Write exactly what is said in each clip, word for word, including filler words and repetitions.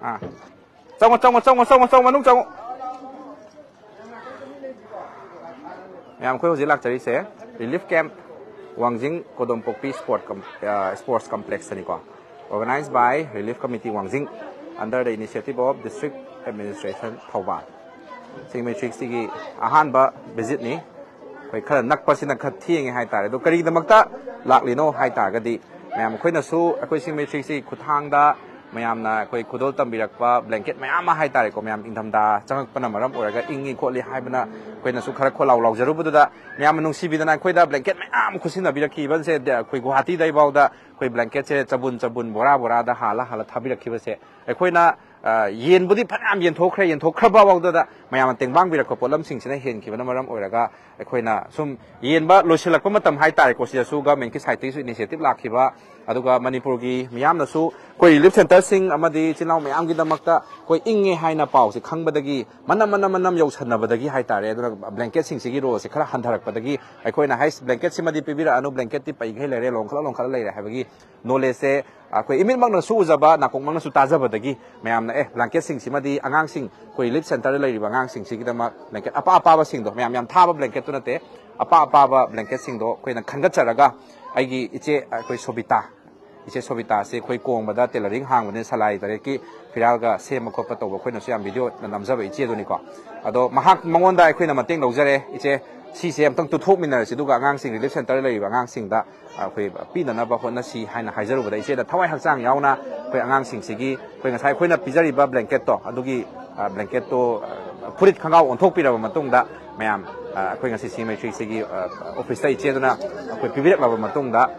ꯑꯥ, ꯆꯪꯉꯣ, ꯆꯪꯉꯣ, ꯆꯪꯉꯣ, ꯆꯪꯉꯣ, ꯆꯪꯉꯣ, ꯃꯅꯨꯡ ꯆꯪꯉꯣ꯫ ꯃꯌꯥꯝ, ꯑꯩꯈꯣꯏ ꯍꯧꯖꯤꯛ ꯂꯥꯛꯆꯔꯤꯁꯦ ꯔꯤꯂꯤꯐ ꯀꯦꯝꯞ ꯋꯥꯡꯖꯤꯡ ꯀꯣꯗꯣꯝꯄꯣꯛꯄꯤ ꯁ꯭ꯄꯣꯔꯠ ꯀꯝ-, ꯑ, sports ꯀꯝꯄ꯭ꯂꯦꯛꯁꯇꯅꯤꯀꯣ꯫ Organized by Relief Committee ꯋꯥꯡꯖꯤꯡ, under the initiative of District Administration Thoubal. ꯁꯤꯡ ꯃꯦꯇ꯭ꯔꯤꯛꯁꯤꯒꯤ ꯑꯍꯥꯟꯕ ꯚꯤꯖꯤꯠꯅꯤ꯫ ꯑꯩꯈꯣꯏ ꯈꯔ ꯅꯛꯄꯁꯤꯅ ꯈꯔ ꯊꯦꯡꯉꯦ ꯍꯥꯏꯇꯥꯔꯦ꯫ ꯑꯗꯣ ꯀꯔꯤꯒꯤꯗꯃꯛꯇ ꯂꯥꯛꯂꯤꯅꯣ ꯍꯥꯏ ꯇꯥꯔꯒꯗꯤ, ꯃꯌꯥꯝ, ꯑꯩꯈꯣꯏꯅꯁꯨ ꯑꯩꯈꯣꯏ ꯁꯤꯡ ꯃꯦꯇ꯭ꯔꯤꯛꯁꯤ ꯈꯨꯠꯊꯥꯡꯗ ꯃꯌꯥꯝꯅ ꯑꯩꯈꯣꯏ ꯈꯨꯗꯣꯜ ꯇꯝꯕꯤꯔꯛꯄ ꯕ꯭ꯂꯦꯡꯀꯦꯠ ꯃꯌꯥꯝ ꯑꯃ ꯍꯥꯏꯇꯥꯔꯦꯀꯣ, ꯃꯌꯥꯝ ꯏꯪꯊꯝꯊꯥ ꯆꯪꯉꯛꯄꯅ ꯃꯔꯝ ꯑꯣꯏꯔꯒ ꯏꯪꯉꯤ ꯈꯣꯠꯂꯤ ꯍꯥꯏꯕꯅ ꯑꯩꯈꯣꯏꯅꯁꯨ ꯈꯔ ꯈꯣꯜꯂꯥꯎ ꯂꯥꯎꯖꯔꯨꯕꯗꯨꯗ, ꯃꯌꯥꯝꯅ ꯅꯨꯡꯁꯤꯕꯤꯗꯅ ꯑꯩꯈꯣꯏꯗ ꯕ꯭ꯂꯦꯡꯀꯦꯠ ꯃꯌꯥꯝ ꯈꯨꯠꯁꯤꯟꯅꯕꯤꯔꯛꯈꯤꯕꯁꯦ, ꯑꯩꯈꯣꯏ ꯒꯨꯋꯥꯍꯥꯇꯤꯗꯩꯐꯥꯎꯗ ꯑꯩꯈꯣꯏ ꯕ꯭ꯂꯦꯡꯀꯦꯠꯁꯦ ꯆꯕꯨꯟ ꯆꯕꯨꯟ, ꯕꯣꯔꯥ ꯕꯣꯔꯥꯗ ꯍꯥꯜꯂ ꯍꯥꯜꯂ ꯊꯥꯕꯤꯔꯛꯈꯤꯕꯁꯦ, ꯑꯩꯈꯣꯏꯅ, ꯑ, ꯌꯦꯟꯕꯨꯗꯤ ꯐꯅꯌꯥꯝ ꯌꯦꯟꯊꯣꯛꯈ꯭ꯔꯦ, ꯌꯦꯟꯊꯣꯛꯈ꯭ꯔꯕ ꯐꯥꯎꯗꯗ ꯃꯌꯥꯝꯅ ꯇꯦꯡꯕꯥꯡꯕꯤꯔꯛꯄ ꯄꯣꯠꯂꯝꯁꯤꯡꯁꯤꯅ ꯍꯦꯟꯈꯤꯕꯅ ꯃꯔꯝ ꯑꯣꯏꯔꯒ, ꯑꯩꯈꯣꯏꯅ ꯁꯨꯝ ꯌꯦꯟꯕ ꯂꯣꯏꯁꯤꯜꯂꯛꯄ ꯃꯇꯝ ꯍꯥꯏꯇꯥꯔꯦꯀꯣ, ꯁꯤꯗꯁꯨ ꯒꯚꯔꯟꯃꯦꯟꯠꯀꯤ ꯁꯥꯏꯠꯇꯒꯤꯁꯨ ꯏꯅꯤꯁꯤꯌꯦꯇꯤꯚ ꯂꯥꯛꯈꯤꯕ, ꯑꯗꯨꯒ ꯃꯅꯤꯄꯨꯔꯒꯤ ꯃꯤꯌꯥꯝꯅꯁꯨ ꯑꯩꯈꯣꯏ ꯔꯤꯂꯤꯐ ꯁꯦꯟꯇꯔꯁꯤꯡ ꯑꯃꯗꯤ ꯏꯆꯤꯜ ꯏꯅꯥꯎ ꯃꯌꯥꯝꯒꯤꯗꯃꯛꯇ ꯑꯩꯈꯣꯏ ꯏꯪꯉꯦ ꯍꯥꯏꯅ ꯄꯥꯎꯁꯦ ꯈꯪꯕꯗꯒꯤ ꯃꯅꯝ, ꯃꯅꯝ, ꯃꯅꯝ ꯌꯧꯁꯟꯅꯕꯗꯒꯤ ꯍꯥꯏꯇꯥꯔꯦ, ꯑꯗꯨꯅ ꯕ꯭ꯂꯦꯡꯀꯦꯠꯁꯤꯡꯁꯤꯒꯤ ꯔꯣꯜꯁꯦ ꯈꯔ ꯍꯟꯊꯔꯛꯄꯗꯒꯤ ꯑꯩꯈꯣꯏꯅ ꯍꯥꯏꯁ, ꯕ꯭ꯂꯦꯡꯀꯦꯠꯁꯤꯃꯗꯤ ꯄꯤꯕꯤꯔꯛꯑꯅꯨ, ꯕ꯭ꯂꯦꯡꯀꯦꯠꯇꯤ ꯄꯩꯈꯩ ꯂꯩꯔꯦ, ꯂꯣꯡꯈꯠꯂ ꯂꯣꯡꯈꯠꯂ ꯂꯩꯔꯦ ꯍꯥꯏꯕꯒꯤ ꯅꯣꯂꯦꯖꯁꯦ ꯑꯩꯈꯣꯏ ꯏꯃꯤꯠꯃꯛꯅꯁꯨ ꯎꯖꯕ, ꯅꯥꯀꯣꯡꯃꯛꯅꯁꯨ ꯇꯥꯖꯕꯗꯒꯤ ꯃꯌꯥꯝꯅ, ꯑꯦ, ꯕ꯭ꯂꯦꯡꯀꯦꯠꯁꯤꯡꯁꯤꯃꯗꯤ ꯑꯉꯥꯡꯁꯤꯡ, ꯑꯩꯈꯣꯏ ꯔꯤꯂꯤꯐ ꯁꯦꯟꯇꯔꯗ ꯂꯩꯔꯤꯕ ꯑꯉꯥꯡꯁꯤꯡꯁꯤꯒꯤꯗꯃꯛ ꯕ꯭ꯂꯦꯡꯀꯦꯠ ꯑꯄꯥ ꯑꯄꯥꯕꯁꯤꯡꯗꯣ, ꯃꯌꯥꯝ ꯌꯥꯝ ꯊꯥꯕ ꯕ꯭ꯂꯦꯡꯀꯦꯠꯇꯨ ꯅꯠꯇꯦ, ꯑꯄꯥ ꯑꯄꯥꯕ ꯕ꯭ꯂꯦꯡꯀꯦꯠꯁꯤꯡꯗꯣ ꯑꯩꯈꯣꯏꯅ ꯈꯟꯒꯠꯆꯔꯒ, ꯑꯩꯒꯤ ꯏꯆꯦ, ꯑꯩꯈꯣꯏ ꯁꯣꯕꯤꯇꯥ, ꯏꯆꯦ ꯁꯣꯕꯤꯇꯥꯁꯦ ꯑꯩꯈꯣꯏ ꯀꯣꯡꯕꯗ ꯇꯦꯂꯔꯤꯡ ꯍꯥꯡꯕꯅꯦ, ꯁꯂꯥꯏ ꯇꯔꯦꯠꯀꯤ ꯐꯤꯔꯥꯜꯒ ꯁꯦꯝꯕ ꯈꯣꯠꯄ ꯇꯧꯕ, ꯑꯩꯈꯣꯏꯅꯁꯨ ꯌꯥꯝ ꯚꯤꯗꯤꯑꯣ ꯅꯝꯖꯕ ꯏꯆꯦꯗꯨꯅꯤꯀꯣ꯫ ꯑꯗꯣ ꯃꯍꯥꯛ, ꯃꯉꯣꯟꯗ ꯑꯩꯈꯣꯏꯅ ꯃꯇꯦꯡ ꯂꯧꯖꯔꯦ, "ꯏꯆꯦ, ꯁꯤꯁꯦ ꯑꯝꯇꯪ ꯇꯨꯊꯣꯛꯃꯤꯟꯅꯔꯁꯤ, ꯑꯗꯨꯒ ꯑꯉꯥꯡꯁꯤꯡ, ꯔꯤꯂꯤꯐ ꯁꯦꯟꯇꯔꯗ ꯂꯩꯔꯤꯕ ꯑꯉꯥꯡꯁꯤꯡꯗ ꯑꯩꯈꯣꯏ ꯄꯤꯅꯅꯕ ꯍꯣꯠꯅꯁꯤ" ꯍꯥꯏꯅ ꯍꯥꯏꯖꯔꯨꯕꯗ, ꯏꯆꯦꯅ ꯊꯋꯥꯏ ꯍꯛꯆꯥꯡ ꯌꯥꯎꯅ ꯑꯩꯈꯣꯏ ꯑꯉꯥꯡꯁꯤꯡꯁꯤꯒꯤ, ꯑꯩꯈꯣꯏ ꯉꯁꯥꯏ ꯑꯩꯈꯣꯏꯅ ꯄꯤꯖꯔꯤꯕ ꯕ꯭ꯂꯦꯡꯀꯦꯠꯇꯣ, ꯑꯗꯨꯒꯤ, ꯑ, ꯕ꯭ꯂꯦꯡꯀꯦꯠꯇꯣ, ꯑ, ꯐꯨꯔꯤꯠ ꯈꯣꯡꯒ꯭ꯔꯥꯎ ꯑꯣꯟꯊꯣꯛꯄꯤꯔꯕ ꯃꯇꯨꯡꯗ, ꯃꯌꯥꯝ, ꯑ, ꯑꯩꯈꯣꯏ ꯉꯁꯤ ꯁꯤꯡ ꯃꯦꯇ꯭ꯔꯤꯛꯁꯤꯒꯤ, ꯑ, ꯑꯣꯐꯤꯁꯇ ꯏꯆꯦꯗꯨꯅ ꯑꯩꯈꯣꯏ ꯄꯤꯕꯤꯔꯛꯂꯕ ꯃꯇꯨꯡꯗ,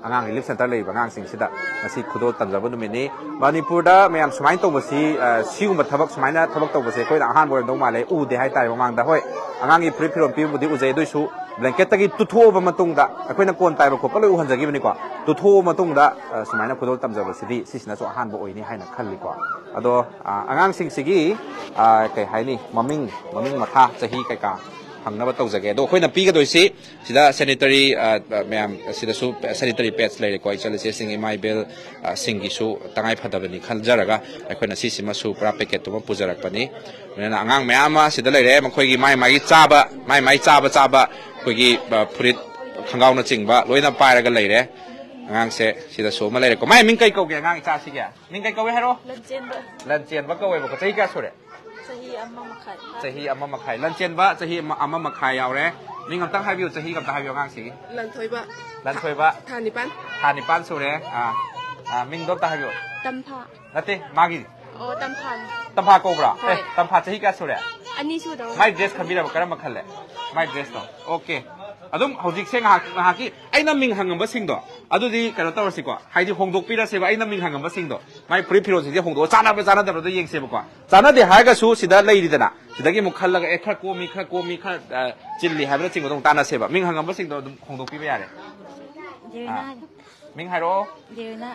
ꯑꯉꯥꯡ ꯔꯤꯂꯤꯐ ꯁꯦꯟꯇꯔ ꯂꯩꯔꯤꯕ ꯑꯉꯥꯡꯁꯤꯡꯁꯤꯗ ꯉꯁꯤ ꯈꯨꯗꯣꯜ ꯇꯝꯖꯕ ꯅꯨꯃꯤꯠꯅꯤ꯫ ꯃꯅꯤꯄꯨꯔꯗ ꯃꯌꯥꯝ ꯁꯨꯃꯥꯏꯅ ꯇꯧꯕꯁꯤ, ꯑ, ꯁꯤꯒꯨꯝꯕ ꯊꯕꯛ, ꯁꯨꯃꯥꯏꯅ ꯊꯕꯛ ꯇꯧꯕꯁꯦ ꯑꯩꯈꯣꯏꯅ ꯑꯍꯥꯟꯕ ꯑꯣꯏꯔꯝꯗꯧ ꯃꯥꯜꯂꯦ, ꯎꯗꯦ ꯍꯥꯏꯇꯥꯔꯦ꯫ ꯃꯃꯥꯡꯗ, ꯍꯣꯏ, ꯑꯉꯥꯡꯒꯤ ꯐꯨꯔꯤꯠ ꯐꯤꯔꯣꯜ ꯄꯤꯕꯕꯨꯗꯤ ꯎꯖꯩ, ꯑꯗꯨꯏꯁꯨ ꯕ꯭ꯂꯦꯡꯀꯦꯠꯇꯒꯤ ꯇꯨꯊꯣꯛꯑꯕ ꯃꯇꯨꯡꯗ, ꯑꯩꯈꯣꯏꯅ ꯀꯣꯟ ꯇꯥꯏꯕ ꯈꯣꯠꯄ ꯂꯣꯏ ꯎꯍꯟꯖꯈꯤꯕꯅꯤꯀꯣ, ꯇꯨꯊꯣꯛꯑꯕ ꯃꯇꯨꯡꯗ, ꯑ, ꯁꯨꯃꯥꯏꯅ ꯈꯨꯗꯣꯜ ꯇꯝꯖꯕꯁꯤꯗꯤ ꯁꯤꯁꯤꯅꯁꯨ ꯑꯍꯥꯟꯕ ꯑꯣꯏꯅꯤ ꯍꯥꯏꯅ ꯈꯜꯂꯤꯀꯣ꯫ ꯑꯗꯣ, ꯑ, ꯑꯉꯥꯡꯁꯤꯡꯁꯤꯒꯤ, ꯑ, ꯀꯩ ꯍꯥꯏꯅꯤ, ꯃꯃꯤꯡ, ꯃꯃꯤꯡ ꯃꯊꯥ, ꯆꯍꯤ ꯀꯩꯀꯥ, ꯐꯪꯅꯕ ꯇꯧꯖꯒꯦ꯫ ꯑꯗꯣ ꯑꯩꯈꯣꯏꯅ ꯄꯤꯒꯗꯣꯏꯁꯤ ꯁꯤꯗ ꯁꯦꯅꯤꯇꯔꯤ, ꯑ, ꯑ, ꯃꯌꯥꯝ, ꯁꯤꯗꯁꯨ ꯁꯦꯅꯤꯇꯔꯤ ꯄꯦꯗꯁ ꯂꯩꯔꯦꯀꯣ, ꯏꯆꯜ ꯏꯆꯦꯁꯤꯡ, ꯏꯃꯥ ꯏꯕꯦꯜ, ꯑ, ꯁꯤꯡꯒꯤꯁꯨ ꯇꯉꯥꯏ ꯐꯗꯕꯅꯤ ꯈꯟꯖꯔꯒ ꯑꯩꯈꯣꯏꯅ ꯁꯤꯁꯤꯃꯁꯨ ꯄꯨꯔꯥ ꯄꯦꯀꯦꯠꯇꯨꯃ ꯄꯨꯖꯔꯛꯄꯅꯤ꯫ ꯑꯗꯨꯅ ꯑꯉꯥꯡ ꯃꯌꯥꯝ ꯑꯃ ꯁꯤꯗ ꯂꯩꯔꯦ, ꯃꯈꯣꯏꯒꯤ ꯃꯥꯏ ꯃꯥꯏꯒꯤ ꯆꯥꯕ, ꯃꯥꯏ ꯃꯥꯏ ꯆꯥꯕ ꯆꯥꯕ ꯑꯩꯈꯣꯏꯒꯤ, ꯑ, ꯐꯨꯔꯤꯠ, ꯈꯣꯡꯒ꯭ꯔꯥꯎꯅꯆꯤꯡꯕ ꯂꯣꯏꯅ ꯄꯥꯏꯔꯒ ꯂꯩꯔꯦ꯫ ꯑꯉꯥꯡꯁꯦ ꯁꯤꯗꯁꯨ ꯑꯃ ꯂꯩꯔꯦꯀꯣ꯫ ꯃꯥꯏ ꯃꯤꯡ ꯀꯩ ꯀꯧꯒꯦ ꯑꯉꯥꯡ ꯏꯆꯥꯁꯤꯒꯤ? ꯃꯤꯡ ꯀꯩ ꯀꯧꯏ ꯍꯥꯏꯔꯣ? ꯂꯟꯆꯦꯟꯕ꯫ ꯂꯟꯆꯦꯟꯕ ꯀꯧꯋꯦꯕꯀꯣ꯫ ꯆꯍꯤ ꯀꯌꯥ ꯁꯨꯔꯦ? ꯆꯍꯤ ꯑꯃ ꯃꯈꯥꯏ ꯐꯥꯔꯦ꯫ ꯆꯍꯤ ꯑꯃ ꯃꯈꯥꯏ꯫ ꯂꯟꯆꯦꯟꯕ ꯆꯍꯤ ꯑꯃ, ꯑꯃ ꯃꯈꯥꯏ ꯌꯥꯎꯔꯦ꯫ ꯃꯤꯡ ꯑꯝꯇꯪ ꯍꯥꯏꯕꯤꯌꯨ, ꯆꯍꯤ ꯑꯝꯇ ꯍꯥꯏꯕꯤꯌꯨ ꯑꯉꯥꯡꯁꯤꯒꯤ꯫ ꯂꯟꯊꯣꯏꯕ꯫ ꯂꯟꯊꯣꯏꯕ꯫ ꯊꯥ ꯅꯤꯄꯥꯟ꯫ ꯊꯥ ꯅꯤꯄꯥꯟ ꯁꯨꯔꯦ꯫ ꯑꯥ, ꯑꯥ, ꯃꯤꯡꯗꯣ ꯑꯝꯇ ꯍꯥꯏꯕꯤꯌꯨ꯫ ꯇꯝꯐꯥ꯫ ꯅꯠꯇꯦ, ꯃꯥꯒꯤ꯫ ꯑꯣ, ꯇꯝꯐꯥ꯫ ꯇꯝꯐꯥ ꯀꯧꯕ꯭ꯔꯥ? ꯍꯣꯏ꯫ ꯑꯦ, ꯇꯝꯐꯥ ꯆꯍꯤ ꯀꯌꯥ ꯁꯨꯔꯦ? ꯑꯅꯤ ꯁꯨꯗꯧꯔꯦ꯫ ꯃꯥꯏ ꯗ꯭ꯔꯦꯁ ꯈꯟꯕꯤꯔꯕ? ꯀꯔꯝꯕ ꯈꯜꯂꯦ? ꯃꯥꯏ ꯗ꯭ꯔꯦꯁꯇꯣ꯫ ꯑꯣꯀꯦ꯫ ꯑꯗꯨꯝ ꯍꯧꯖꯤꯛꯁꯦ ꯉꯥꯏꯍꯥꯛ, ꯉꯥꯏꯍꯥꯛꯀꯤ ꯑꯩꯅ ꯃꯤꯡ ꯍꯪꯉꯝꯕꯁꯤꯡꯗꯣ ꯑꯗꯨꯗꯤ ꯀꯩꯅꯣ ꯇꯧꯔꯁꯤꯀꯣ, ꯍꯥꯏꯗꯤ ꯍꯣꯡꯗꯣꯛꯄꯤꯔꯁꯦꯕ꯫ ꯑꯩꯅ ꯃꯤꯡ ꯍꯪꯉꯝꯕꯁꯤꯡꯗꯣ, ꯃꯥꯏ ꯐꯨꯔꯤꯠ ꯐꯤꯔꯣꯜꯁꯤꯡꯁꯦ ꯍꯣꯡꯗꯣꯛꯑ ꯆꯥꯟꯅꯕ꯭ꯔꯥ ꯆꯥꯟꯅꯗꯕ꯭ꯔꯥꯗꯣ ꯌꯦꯡꯁꯦꯕꯀꯣ꯫ ꯆꯥꯟꯅꯗꯦ ꯍꯥꯏꯔꯒꯁꯨ ꯁꯤꯗ ꯂꯩꯔꯤꯗꯅ, ꯁꯤꯗꯒꯤ ꯑꯃꯨꯛ ꯈꯜꯂꯒ, ꯑꯦ, ꯈꯔ ꯀꯣꯝꯃꯤ, ꯈꯔ ꯀꯣꯝꯃꯤ, ꯈꯔ, ꯑ, ꯆꯤꯜꯂꯤ ꯍꯥꯏꯕꯅꯆꯤꯡꯕꯗꯣ ꯑꯃꯨꯛ ꯇꯥꯟꯅꯁꯦꯕ꯫ ꯃꯤꯡ ꯍꯪꯉꯝꯕꯁꯤꯡꯗꯣ ꯑꯗꯨꯝ ꯍꯣꯡꯗꯣꯛꯄꯤꯕ ꯌꯥꯔꯦ꯫ ꯖꯦꯔꯤꯅꯥ ꯑꯥ꯫ ꯍꯥꯏꯕ꯫ ꯃꯤꯡ ꯍꯥꯏꯔꯛꯑꯣ꯫ ꯖꯦꯔꯤꯅꯥ꯫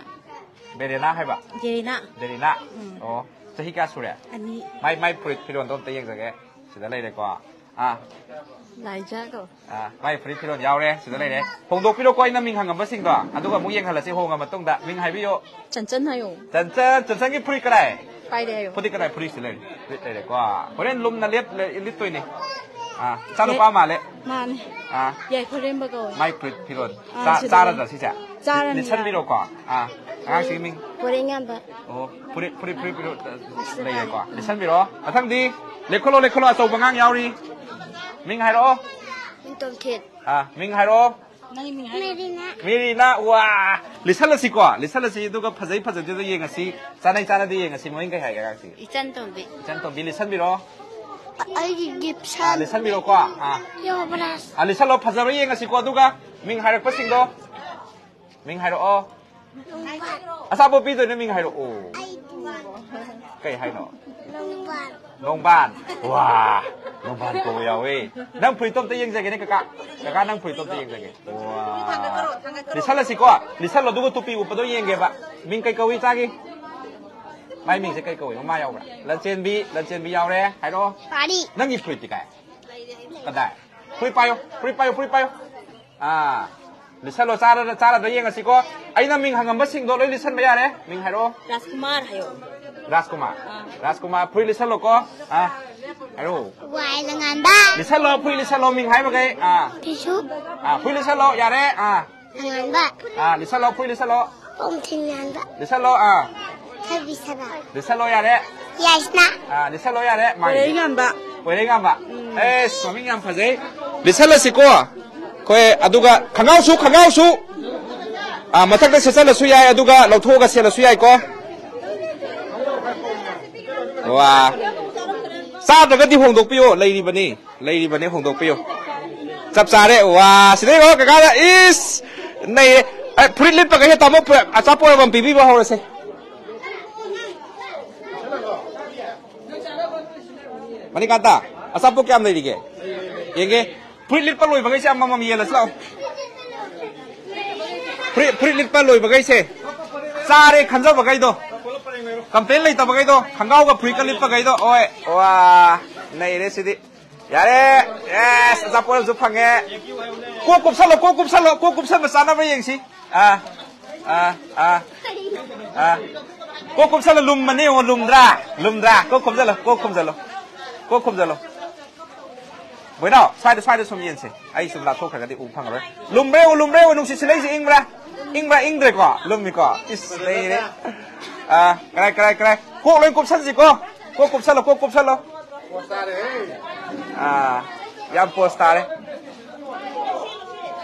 ꯕꯦꯔꯦꯅꯥ ꯍꯥꯏꯕ? ꯖꯦꯔꯤꯅꯥ꯫ ꯕꯦꯔꯦꯅꯥ? ꯎꯝ꯫ ꯑꯣ, ꯆꯍꯤ ꯀꯌꯥ ꯁꯨꯔꯦ? ꯑꯅꯤ꯫ ꯃꯥꯏ, ꯃꯥꯏ ꯐꯨꯔꯤꯠ ꯐꯤꯔꯣꯟꯗꯣ ꯑꯝꯇ ꯌꯦꯡꯖꯒꯦ꯫ ꯁꯤꯗ ꯂꯩꯔꯦꯀꯣ꯫ ꯑꯥ꯫ ꯂꯥꯏꯖꯥ ꯀꯧ꯫ ꯑꯥ, ꯃꯥꯏ ꯐꯨꯔꯤꯠ ꯐꯤꯔꯣꯟ ꯌꯥꯎꯔꯦ, ꯁꯤꯗ ꯂꯩꯔꯦ꯫ ꯍꯣꯡꯗꯣꯛꯄꯤꯔꯣꯀꯣ ꯑꯩꯅ ꯃꯤꯡ ꯍꯪꯉꯝꯕꯁꯤꯡꯗꯣ, ꯑꯗꯨꯒ ꯑꯃꯨꯛ ꯌꯦꯡꯍꯜꯂꯁꯤ ꯍꯣꯡꯉ ꯃꯇꯨꯡꯗ꯫ ꯃꯤꯡ ꯍꯥꯏꯕꯤꯌꯨ꯫ ꯆꯟꯆꯟ ꯍꯥꯏꯌꯣ꯫ ꯆꯟꯆꯟ, ꯆꯟꯆꯟꯒꯤ ꯐꯨꯔꯤꯠ ꯀꯗꯥꯏ? ꯄꯥꯏꯔꯦ ꯍꯥꯏꯌꯣ꯫ ꯐꯨꯔꯤꯠ ꯀꯗꯥꯏ? ꯐꯨꯔꯤꯠꯁꯤ ꯂꯩꯔꯦ꯫ ꯐꯨꯔꯤꯠ ꯂꯩꯔꯦꯀꯣ꯫ ꯍꯣꯔꯦꯟ ꯂꯨꯝꯅ ꯂꯦꯞ-, ꯂꯦ-, ꯂꯤꯠꯇꯣꯏꯅꯦ꯫ ꯑꯥ, ꯏꯆꯥꯅꯨꯄꯥ ꯃꯥꯜꯂꯦ꯫ ꯃꯥꯅꯦ꯫ ꯑꯥ꯫ ꯌꯥꯏꯐꯔꯦꯝꯕ ꯀꯧꯋꯦ꯫ ꯃꯥꯏ ꯐꯨꯔꯤꯠ ꯐꯤꯔꯣꯟ꯫ ꯑꯥ, ꯆꯥ-, ꯁꯤꯗ ꯆꯥꯔꯗ꯭ꯔꯥ ꯂꯩ꯫ ꯁꯤꯁꯦ? ꯆꯥꯔꯅꯤ꯫ ꯂꯤꯠꯁꯟꯕꯤꯔꯣꯀꯣ꯫ ꯑꯥ, ꯑꯉꯥꯡꯁꯤꯒꯤ ꯃꯤꯡ? ꯄꯣꯔꯦꯡꯌꯥꯝꯕ꯫ ꯑꯣ, ꯐꯨꯔꯤꯠ, ꯐꯨꯔꯤꯠ, ꯐꯨꯔꯤꯠ, ꯐꯨꯔꯤꯠ, ꯑ, ꯂꯩꯔꯦꯀꯣ꯫ ꯂꯤꯠꯁꯟꯕꯤꯔꯣ꯫ ꯃꯊꯪꯗꯤ ꯂꯦꯞꯈꯠꯂꯣ, ꯂꯦꯞꯈꯠꯂꯣ, ꯑꯆꯧꯕ ꯑꯉꯥꯡ ꯌꯥꯎꯔꯤ꯫ ꯃꯤꯡ ꯍꯥꯏꯔꯛꯑꯣ꯫ ꯇꯣꯝꯊꯤꯟ꯫ ꯑꯥ, ꯃꯤꯡ ꯍꯥꯏꯔꯛꯑꯣ꯫ ꯅꯪꯒꯤ ꯃꯤꯡ ꯍꯥꯏꯔꯣ꯫ ꯃꯦꯔꯤꯅꯥ꯫ ꯃꯦꯔꯤꯅꯥ, ꯋꯥ! ꯂꯤꯠꯁꯜꯂꯁꯤꯀꯣ, ꯂꯤꯠꯁꯜꯂꯁꯤ, ꯑꯗꯨꯒ ꯐꯖꯩ ꯐꯖꯗꯦꯗꯣ ꯌꯦꯡꯉꯁꯤ, ꯆꯥꯅꯩ ꯆꯥꯅꯗꯦ ꯌꯦꯡꯉꯁꯤ꯫ ꯃꯃꯤꯡ ꯀꯩ ꯍꯥꯏꯒꯦ ꯑꯉꯥꯡꯁꯤ? ꯏꯆꯟ ꯇꯣꯝꯕꯤ꯫ ꯏꯆꯟ ꯇꯣꯝꯕꯤ, ꯂꯤꯠꯁꯟꯕꯤꯔꯣ꯫ ꯑꯩꯒꯤ ꯒꯤꯞꯁꯟ꯫ ꯑꯥ, ꯂꯤꯠꯁꯟꯕꯤꯔꯣꯀꯣ꯫ ꯑꯥ꯫ ꯌꯣꯕ꯭ꯔꯥꯁ꯫ ꯑꯥ, ꯂꯤꯠꯁꯜꯂꯣ, ꯐꯖꯕ꯭ꯔꯥ ꯌꯦꯡꯉꯁꯤꯀꯣ, ꯑꯗꯨꯒ ꯃꯤꯡ ꯍꯥꯏꯔꯛꯄꯁꯤꯡꯗꯣ꯫ ꯃꯤꯡ ꯍꯥꯏꯔꯛꯑꯣ꯫ ꯅꯣꯡꯕꯥꯟ꯫ ꯑꯆꯥꯄꯣꯠ ꯄꯤꯗꯣꯏꯅꯦ, ꯃꯤꯡ ꯍꯥꯏꯔꯛꯑꯣ꯫ ꯑꯩꯗꯤ꯫ ꯀꯩ ꯍꯥꯏꯅꯣ? ꯅꯣꯡꯕꯥꯟ꯫ ꯅꯣꯡꯕꯥꯟ꯫ ꯋꯥ, ꯅꯣꯡꯕꯥꯟ ꯀꯧꯕ ꯌꯥꯎꯋꯦ꯫ ꯅꯪ ꯐꯨꯔꯤꯠꯇꯣ ꯑꯝꯇ ꯌꯦꯡꯖꯒꯦꯅꯦ, ꯀꯀꯥ꯫ ꯀꯀꯥ, ꯅꯪ ꯐꯨꯔꯤꯠꯇꯣ ꯑꯝꯇ ꯌꯦꯡꯖꯒꯦ꯫ ꯋꯥ꯫ ꯂꯤꯠꯁꯜꯂꯁꯤꯀꯣ꯫ ꯂꯤꯠꯁꯜꯂꯣ, ꯑꯗꯨꯒ ꯇꯨꯄꯤ ꯎꯞꯄꯗꯣ ꯌꯦꯡꯒꯦꯕ꯫ ꯃꯤꯡ ꯀꯩ ꯀꯧꯏ, ꯏꯆꯥꯒꯤ? ꯃꯥꯏ ꯃꯤꯡꯁꯦ ꯀꯩ ꯀꯧꯏ? ꯃꯃꯥ ꯌꯥꯎꯕ꯭ꯔꯥ? ꯂꯟꯆꯦꯟꯕꯤ, ꯂꯟꯆꯦꯟꯕꯤ ꯌꯥꯎꯔꯦ꯫ ꯍꯥꯏꯔꯛꯑꯣ꯫ ꯄꯥꯔꯤ꯫ ꯅꯪꯒꯤ ꯐꯨꯔꯤꯠꯇꯤ ꯀꯥꯏ? ꯀꯗꯥꯏ? ꯐꯨꯔꯤꯠ ꯄꯥꯏꯌꯣ, ꯐꯨꯔꯤꯠ ꯄꯥꯏꯌꯣ, ꯐꯨꯔꯤꯠ ꯄꯥꯏꯌꯣ꯫ ꯑꯥ, ꯂꯤꯠꯁꯜꯂꯣ, ꯆꯥꯔꯗ, ꯆꯥꯔꯗ ꯌꯦꯡꯉꯁꯤꯀꯣ꯫ ꯑꯩꯅ ꯃꯤꯡ ꯍꯪꯉꯝꯕꯁꯤꯡꯗꯣ ꯂꯣꯏ ꯂꯤꯠꯁꯟꯕ ꯌꯥꯔꯦ꯫ ꯃꯤꯡ ꯍꯥꯏꯔꯛꯑꯣ꯫ ꯔꯥꯖꯀꯨꯃꯥꯔ ꯍꯥꯏꯌꯣ꯫ ꯔꯥꯖꯀꯨꯃꯥꯔ꯫ ꯑꯥ꯫ ꯔꯥꯖꯀꯨꯃꯥꯔ, ꯐꯨꯔꯤꯠ ꯂꯤꯠꯁꯜꯂꯣꯀꯣ꯫ ꯑꯥ, ꯍꯥꯏꯔꯛꯑꯣ꯫ ꯋꯥꯏ ꯂꯉꯥꯟꯕ꯫ ꯂꯤꯠꯁꯜꯂꯣ, ꯐꯨꯔꯤꯠ ꯂꯤꯠꯁꯜꯂꯣ, ꯃꯤꯡ ꯍꯥꯏꯕꯈꯩ꯫ ꯑꯥ꯫ ꯐꯤꯁꯨ꯫ ꯑꯥ, ꯐꯨꯔꯤꯠ ꯂꯤꯠꯁꯜꯂꯣ, ꯌꯥꯔꯦ꯫ ꯑꯥ꯫ ꯂꯉꯥꯟꯕ꯫ ꯑꯥ, ꯂꯤꯠꯁꯜꯂꯣ, ꯐꯨꯔꯤꯠ ꯂꯤꯠꯁꯜꯂꯣ꯫ ꯄꯣꯝꯊꯤꯟ ꯉꯥꯟꯕ꯫ ꯂꯤꯠꯁꯜꯂꯣ, ꯑꯥ꯫ ꯊꯣꯏꯕꯤ ꯁꯅꯥ꯫ ꯂꯤꯠꯁꯜꯂꯣ, ꯌꯥꯔꯦ꯫ ꯌꯥꯏꯁꯅꯥ꯫ ꯑꯥ, ꯂꯤꯠꯁꯜꯂꯣ, ꯌꯥꯔꯦ꯫ ꯃꯥꯒꯤ꯫ ꯀꯣꯏꯔꯩꯉꯥꯟꯕ꯫ ꯀꯣꯏꯔꯩꯉꯥꯟꯕ꯫ ꯎꯝ꯫ ꯑꯦꯁ, ꯃꯃꯤꯡ ꯌꯥꯝ ꯐꯖꯩ꯫ ꯂꯤꯠꯁꯜꯂꯁꯤꯀꯣ꯫ ꯑꯩꯈꯣꯏ ꯑꯗꯨꯒ ꯈꯪꯒꯥꯎꯁꯨ, ꯈꯪꯒꯥꯎꯁꯨ꯫ ꯑꯥ, ꯃꯊꯛꯇ ꯁꯦꯠꯆꯜꯂꯁꯨ ꯌꯥꯏ, ꯑꯗꯨꯒ ꯂꯧꯊꯣꯛꯑꯒ ꯁꯦꯠꯂꯁꯨ ꯌꯥꯏꯀꯣ꯫ ꯋꯥ꯫ ꯆꯥꯗ꯭ꯔꯒꯗꯤ ꯍꯣꯡꯗꯣꯛꯄꯤꯌꯣ, ꯂꯩꯔꯤꯕꯅꯤ꯫ ꯂꯩꯔꯤꯕꯅꯦ, ꯍꯣꯡꯗꯣꯛꯄꯤꯌꯨ꯫ ꯆꯞ ꯆꯥꯔꯦ꯫ ꯋꯥ, ꯁꯤꯗꯩ ꯌꯦꯡꯉꯣ, ꯀꯀꯥꯗ, ꯏꯁ! ꯅꯩꯔꯦ꯫ ꯑꯦ, ꯐꯨꯔꯤꯠ ꯂꯤꯠꯄꯈꯩꯁꯦ ꯇꯥꯃꯣ, ꯄꯨꯔ-, ꯑꯆꯥꯄꯣꯠ ꯑꯃꯃꯝ ꯄꯤꯕꯤꯕ ꯍꯧꯔꯁꯦ꯫ ꯃꯅꯤꯀꯥꯟꯇ, ꯑꯆꯥꯄꯣꯠ ꯀꯌꯥꯝ ꯂꯩꯔꯤꯒꯦ? ꯌꯦꯡꯒꯦ꯫ ꯐꯨꯔꯤꯠ ꯂꯤꯠꯄ ꯂꯣꯏꯕꯈꯩꯁꯦ ꯑꯃꯃꯝ ꯌꯦꯜꯂꯁꯤ ꯂꯥꯛꯑꯣ꯫ ꯐꯨꯔꯤꯠ, ꯐꯨꯔꯤꯠ ꯂꯤꯠꯄ ꯂꯣꯏꯕꯈꯩꯁꯦ꯫ ꯆꯥꯔꯦ ꯈꯟꯖꯕꯈꯩꯗꯣ꯫ ꯀꯝꯄ꯭ꯂꯦꯟ ꯂꯩꯇꯕꯈꯩꯗꯣ, ꯈꯪꯒꯥꯎꯒ ꯐꯨꯔꯤꯠꯀ ꯂꯤꯠꯄꯈꯩꯗꯣ꯫ ꯑꯣꯏ, ꯋꯥ, ꯅꯩꯔꯦ ꯁꯤꯗꯤ꯫ ꯌꯥꯔꯦ꯫ ꯌꯦꯁ, ꯑꯆꯥꯄꯣꯠ ꯑꯃꯁꯨ ꯐꯪꯉꯦ꯫ ꯀꯣꯛ ꯀꯨꯞꯁꯜꯂꯣ, ꯀꯣꯛ ꯀꯨꯞꯁꯜꯂꯣ, ꯀꯣꯛ ꯀꯨꯞꯁꯟꯕ ꯆꯥꯅꯕ ꯌꯦꯡꯁꯤ꯫ ꯑꯥ, ꯑꯥ, ꯑꯥ, ꯑꯥ꯫ ꯀꯣꯛ ꯀꯨꯞꯁꯜꯂꯣ, ꯂꯨꯝꯃꯅꯤ ꯌꯦꯡꯉꯣ, ꯂꯨꯝꯗ꯭ꯔꯥ? ꯂꯨꯝꯗ꯭ꯔꯥ? ꯀꯣꯛ ꯈꯨꯝꯖꯜꯂꯣ, ꯀꯣꯛ ꯈꯨꯝꯖꯜꯂꯣ꯫ ꯀꯣꯛ ꯈꯨꯝꯖꯜꯂꯣ꯫ ꯕꯣꯏꯅꯥꯎ, ꯁ꯭ꯋꯥꯏꯗ, ꯁ꯭ꯋꯥꯏꯗ ꯁꯨꯝ ꯌꯦꯡꯁꯦ꯫ ꯑꯩ ꯁꯨꯝ ꯂꯥꯞꯊꯣꯛꯈ꯭ꯔꯒꯗꯤ ꯎꯕ ꯐꯪꯉꯔꯣꯏ꯫ ꯂꯨꯝꯕ꯭ꯔꯥ ꯌꯦꯡꯉꯨ, ꯂꯨꯝꯕ꯭ꯔꯥ ꯌꯦꯡꯉꯨ, ꯅꯨꯡꯁꯤꯠ ꯁꯤꯠꯂꯛꯏꯁꯦ ꯏꯪꯕ꯭ꯔꯥ? ꯏꯪꯕ꯭ꯔꯥ, ꯏꯪꯗ꯭ꯔꯦꯀꯣ? ꯂꯨꯝꯃꯤꯀꯣ? ꯏꯁ, ꯂꯩꯔꯦ꯫ ꯑꯥ, ꯀꯔꯥꯏ, ꯀꯔꯥꯏ, ꯀꯔꯥꯏ? ꯀꯣꯛ ꯂꯣꯏ ꯀꯨꯞꯁꯟꯁꯤꯀꯣ? ꯀꯣꯛ ꯀꯨꯞꯁꯜꯂꯣ, ꯀꯣꯛ ꯀꯨꯞꯁꯜꯂꯣ꯫ ꯑꯥ, ꯌꯥꯝ ꯄꯣꯁ ꯇꯥꯔꯦ꯫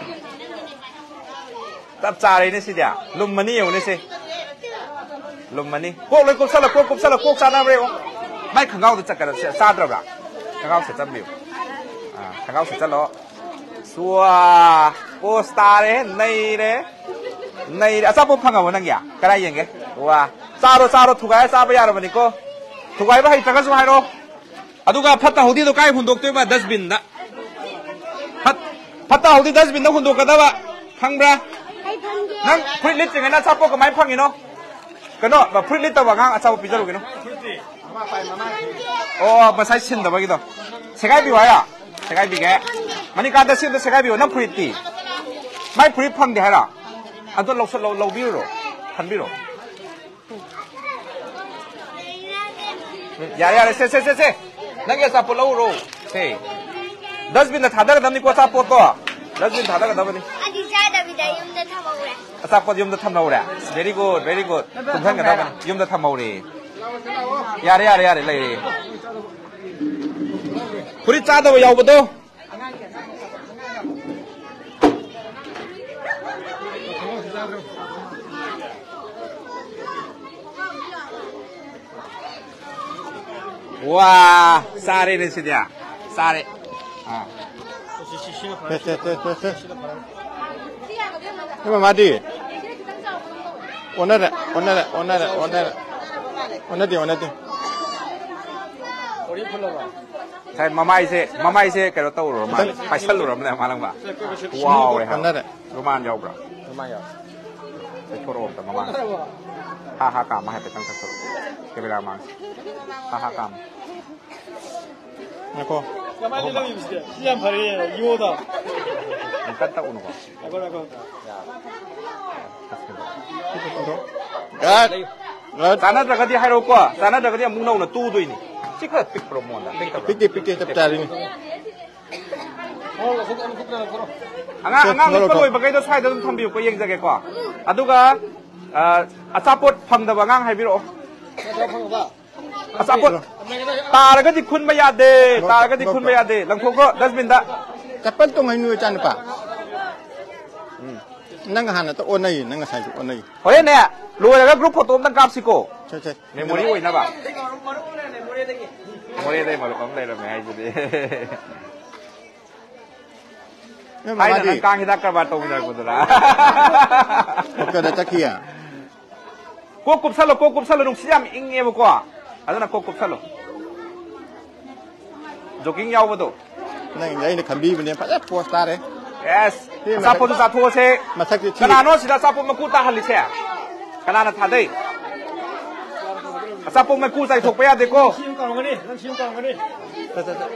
ꯆꯞ ꯆꯥꯔꯦꯅꯦ ꯁꯤꯗꯤ꯫ ꯂꯨꯝꯃꯅꯤ ꯌꯦꯡꯉꯨꯅꯦ ꯁꯦ꯫ ꯂꯨꯝꯃꯅꯤ꯫ ꯀꯣꯛ ꯂꯣꯏ ꯀꯨꯞꯁꯜꯂꯣ, ꯀꯣꯛ ꯀꯨꯞꯁꯜꯂꯣ, ꯀꯣꯛ ꯆꯥꯅꯕ꯭ꯔꯥ ꯌꯦꯡꯉꯣ꯫ ꯃꯥꯏ ꯈꯪꯒꯥꯎꯗ ꯆꯠꯀꯗꯕ ꯁꯦ-, ꯆꯥꯗ꯭ꯔꯕ꯭ꯔꯥ? ꯈꯪꯒꯥꯎ ꯁꯦꯠꯆꯟꯕꯤꯌꯨ꯫ ꯑꯥ, ꯈꯪꯒꯥꯎ ꯁꯦꯠꯆꯜꯂꯣ꯫ ꯁ꯭ꯋꯥ, ꯄꯣꯁ ꯇꯥꯔꯦ, ꯅꯩꯔꯦ꯫ ꯅꯩꯔꯦ꯫ ꯑꯆꯥꯄꯣꯠ ꯐꯪꯉꯕꯣ ꯅꯪꯒꯤ? ꯀꯗꯥꯏ ꯌꯦꯡꯒꯦ? ꯋꯥ꯫ ꯆꯥꯔꯣ, ꯆꯥꯔꯣ, ꯊꯨꯒꯥꯏꯔ ꯆꯥꯕ ꯌꯥꯔꯕꯅꯤꯀꯣ꯫ ꯊꯨꯒꯥꯏꯕ ꯍꯩꯇ꯭ꯔꯒꯁꯨ ꯍꯥꯏꯔꯣ꯫ ꯑꯗꯨꯒ ꯐꯠꯇ ꯍꯥꯎꯗꯤꯗꯣ ꯀꯥꯏ ꯍꯨꯟꯗꯣꯛꯇꯣꯏꯕ? ꯗꯁꯕꯤꯟꯗ꯫ ꯐꯠ-, ꯐꯠꯇ ꯍꯥꯎꯗꯤ ꯗꯁꯕꯤꯟꯗ ꯍꯨꯟꯗꯣꯛꯀꯗꯕ꯫ ꯈꯪꯕ꯭ꯔꯥ? ꯅꯪ ꯐꯨꯔꯤꯠ ꯂꯤꯠꯇ꯭ꯔꯤꯉꯩꯗ ꯑꯆꯥꯄꯣꯠ ꯀꯃꯥꯏꯅ ꯐꯪꯉꯤꯅꯣ? ꯀꯩꯅꯣ, ꯐꯨꯔꯤꯠ ꯂꯤꯠꯇꯕ ꯑꯉꯥꯡ ꯑꯆꯥꯄꯣꯠ ꯄꯤꯖꯔꯨꯒꯤꯅꯣ꯫ ꯑꯣ, ꯉꯁꯥꯏ ꯁꯤꯟꯗꯕꯒꯤꯗꯣ꯫ ꯁꯦꯒꯥꯏꯕꯤꯌꯨ ꯍꯥꯏꯔꯣ? ꯁꯦꯒꯥꯏꯕꯤꯒꯦ꯫ ꯃꯅꯤꯀꯥꯟꯇ, ꯁꯤ ꯑꯝꯇ ꯁꯦꯒꯥꯏꯕꯤꯌꯣ꯫ ꯅꯪ ꯐꯨꯔꯤꯠꯇꯤ? ꯃꯥꯏ ꯐꯨꯔꯤꯠ ꯐꯪꯗꯦ ꯍꯥꯏꯔꯣ? ꯑꯗꯣ ꯂꯧꯁꯜ-, ꯂꯧ-, ꯂꯧꯕꯤꯔꯨꯔꯣ꯫ ꯈꯟꯕꯤꯔꯣ꯫ ꯌꯥꯔꯦ, ꯌꯥꯔꯦ, ꯁꯦ, ꯁꯦ, ꯁꯦ, ꯁꯦ꯫ ꯅꯪꯒꯤ ꯑꯆꯥꯄꯣꯠ ꯂꯧꯔꯨꯔꯣ꯫ ꯁꯦ꯫ ꯗꯁꯕꯤꯟꯗ ꯊꯥꯗꯒꯗꯕꯅꯤꯀꯣ, ꯑꯆꯥꯄꯣꯠꯇꯣ꯫ ꯗꯁꯕꯤꯟ ꯊꯥꯗꯒꯗꯕꯅꯤ꯫ ꯑꯗꯨ ꯆꯥꯗꯕꯤꯗ ꯌꯨꯝꯗ ꯊꯝꯍꯧꯔꯦ꯫ ꯑꯆꯥꯄꯣꯠ ꯌꯨꯝꯗ ꯊꯝꯍꯧꯔꯦ꯫ Very good, very good꯫ ꯇꯨꯝꯍꯟꯒꯗꯕꯅꯤ꯫ ꯌꯨꯝꯗ ꯊꯝꯍꯧꯔꯦ꯫ ꯌꯥꯔꯦ, ꯌꯥꯔꯦ, ꯌꯥꯔꯦ, ꯂꯩꯔꯦ꯫ ꯐꯨꯔꯤꯠ ꯆꯥꯗꯕ ꯌꯥꯎꯕꯗꯣ꯫ ꯋꯥ, ꯆꯥꯔꯦꯅꯦ ꯁꯤꯗꯤ꯫ ꯆꯥꯔꯦ꯫ ꯑꯥ꯫ ꯁꯦ, ꯁꯦ, ꯁꯦ, ꯁꯦ, ꯁꯦ꯫ ꯏꯃꯥ, ꯃꯥꯗꯤ? ꯑꯣꯟꯅꯔꯦ, ꯑꯣꯟꯅꯔꯦ, ꯑꯣꯟꯅꯔꯦ, ꯑꯣꯟꯅꯔꯦ꯫ ꯑꯣꯟꯅꯗꯦ, ꯑꯣꯟꯅꯗꯦ꯫ ꯉꯁꯥꯏ ꯃꯃꯥꯏꯁꯦ, ꯃꯃꯥꯏꯁꯦ ꯀꯩꯅꯣ ꯇꯧꯔꯨꯔ ꯃꯥꯜꯂꯦ, ꯈꯤꯇꯪ ꯄꯥꯏꯁꯜꯂꯨꯔꯕꯅꯦ ꯃꯥ ꯅꯪꯕ꯫ ꯋꯥꯎꯔꯦ ꯍꯥꯏꯕ꯫ ꯑꯣꯟꯅꯔꯦ꯫ ꯔꯨꯃꯥꯟ ꯌꯥꯎꯕ꯭ꯔꯥ? ꯔꯨꯃꯥꯟ ꯌꯥꯎ꯫ ꯇꯩꯊꯣꯔꯛꯑꯣ ꯑꯝꯇ ꯃꯃꯥꯡ꯫ ꯍꯥ ꯍꯥ ꯀꯥꯝꯃ ꯍꯥꯏꯐꯦꯠꯇꯪ ꯇꯩꯊꯣꯔꯛꯑꯣ꯫ ꯀꯦꯃꯦꯔꯥ ꯃꯥꯡꯁꯦ꯫ ꯍꯥ ꯍꯥ ꯀꯥꯝꯃ꯫ ꯉꯥꯏꯈꯣ꯫ ꯀꯃꯥꯏꯅ ꯂꯧꯔꯤꯕꯁꯤꯗꯤ? ꯁꯤ ꯌꯥꯝ ꯐꯔꯦ, ꯌꯣꯗ꯫ ꯌꯥꯝ ꯀꯟꯅ ꯇꯛꯎꯅꯨꯀꯣ꯫ ꯉꯥꯏꯈꯣ, ꯉꯥꯏꯈꯣ꯫ ꯆꯥꯟꯅꯗ꯭ꯔꯒꯗꯤ ꯍꯥꯏꯔꯛꯎꯀꯣ꯫ ꯆꯥꯟꯅꯗ꯭ꯔꯒꯗꯤ ꯑꯃꯨꯛ ꯅꯧꯅ ꯇꯨꯗꯣꯏꯅꯤ꯫ ꯁꯤ ꯈꯔ ꯄꯤꯛꯄ꯭ꯔꯣ ꯃꯉꯣꯟꯗ? ꯄꯤꯛꯇꯕ꯭ꯔꯣ? ꯄꯤꯛꯇꯦ, ꯄꯤꯛꯇꯦ, ꯆꯞ ꯆꯥꯔꯤꯅꯤ꯫ ꯑꯉꯥꯡ, ꯁꯦ, ꯑꯉꯥꯡ ꯂꯧꯔꯣ, ꯂꯤꯠꯄ ꯂꯧꯔꯣ꯫ ꯂꯣꯏꯕꯈꯩꯗꯣ ꯁ꯭ꯋꯥꯏꯗ ꯑꯗꯨꯝ ꯊꯝꯕꯤꯌꯨꯀꯣ, ꯌꯦꯡꯖꯒꯦꯀꯣ꯫ ꯑꯗꯨꯒ, ꯑ, ꯑꯆꯥꯄꯣꯠ ꯐꯪꯗꯕ ꯑꯉꯥꯡ ꯍꯥꯏꯕꯤꯔꯛꯑꯣ꯫ ꯑꯆꯥꯄꯣꯠ ꯇꯥꯔꯒꯗꯤ ꯈꯨꯟꯕ ꯌꯥꯗꯦ, ꯂꯧꯊꯣꯛ, ꯇꯥꯔꯒꯗꯤ ꯈꯨꯟꯕ ꯂꯧꯊꯣꯛ꯫ ꯌꯥꯗꯦ꯫ ꯂꯪꯊꯣꯛꯈ꯭ꯔꯣ dustbin ꯗ꯫ ꯆꯄꯜ ꯇꯣꯡꯉꯩꯅꯨ, ꯏꯆꯥꯅꯨꯄꯥ꯫ ꯎꯝ꯫ ꯅꯪ ꯍꯥꯟꯅ ꯇ ꯑꯣꯟꯅꯩ, ꯅꯪ ꯉꯁꯥꯏꯁꯨ ꯑꯣꯟꯅꯩ꯫ ꯍꯣꯔꯦꯟꯅꯦ, ꯂꯣꯏꯔꯒ group photo ꯑꯝꯇꯪ ꯀꯥꯞꯁꯤꯀꯣ꯫ ꯁꯦ, ꯁꯦ꯫ Memory ꯑꯣꯏꯅꯕ꯫ ꯃꯣꯔꯦꯗꯩ ꯃꯔꯨꯞ ꯑꯃ ꯂꯩꯔꯝꯃꯦ ꯍꯥꯏꯁꯤꯗꯤ꯫ ꯅꯣꯏ ꯊꯥꯏꯅ ꯃꯃꯥꯗꯤ? ꯅꯪ ꯀꯥꯡ ꯍꯤꯗꯥꯛ ꯀꯔꯕꯥꯔ ꯇꯧꯃꯤꯟꯅꯔꯛꯄꯗꯨꯔꯥ? ꯗꯣꯛꯇꯔꯗ ꯆꯠꯈꯤꯌꯦ꯫ ꯀꯣꯛ ꯀꯨꯞꯁꯜꯂꯣ, ꯀꯣꯛ ꯀꯨꯞꯁꯜꯂꯣ, ꯅꯨꯡꯁꯤꯠ ꯌꯥꯝ ꯏꯪꯉꯦꯕꯀꯣ, ꯑꯗꯨꯅ ꯀꯣꯛ ꯀꯨꯞꯁꯜꯂꯣ꯫ Jogging ꯌꯥꯎꯕꯗꯣ꯫ ꯅꯪꯗꯤ ꯑꯩꯅ ꯈꯟꯕꯤꯕꯅꯦ, ꯐꯖ post ꯇꯥꯔꯦ꯫ Yes꯫ ꯁꯤ ꯃꯊꯛ-, ꯑꯆꯥꯄꯣꯠꯇꯣ ꯆꯥꯊꯣꯛꯑꯁꯦ꯫ ꯃꯊꯛꯇꯤ ꯊꯤ꯫ ꯀꯅꯥꯅꯣ ꯁꯤꯗ ꯑꯆꯥꯄꯣꯠ ꯃꯀꯨ ꯇꯥꯍꯜꯂꯤꯁꯦ? ꯀꯅꯥꯅ ꯊꯥꯗꯩ? ꯑꯆꯥꯄꯣꯠ ꯃꯀꯨ ꯆꯥꯏꯊꯣꯛꯄ ꯌꯥꯗꯦꯀꯣ꯫ ꯁꯤ ꯑꯃ ꯀꯥꯎꯔꯝꯒꯅꯤ, ꯅꯪ ꯁꯤ ꯑꯃ ꯀꯥꯎꯔꯝꯒꯅꯤ꯫ ꯆꯠ, ꯆꯠ, ꯆꯠ꯫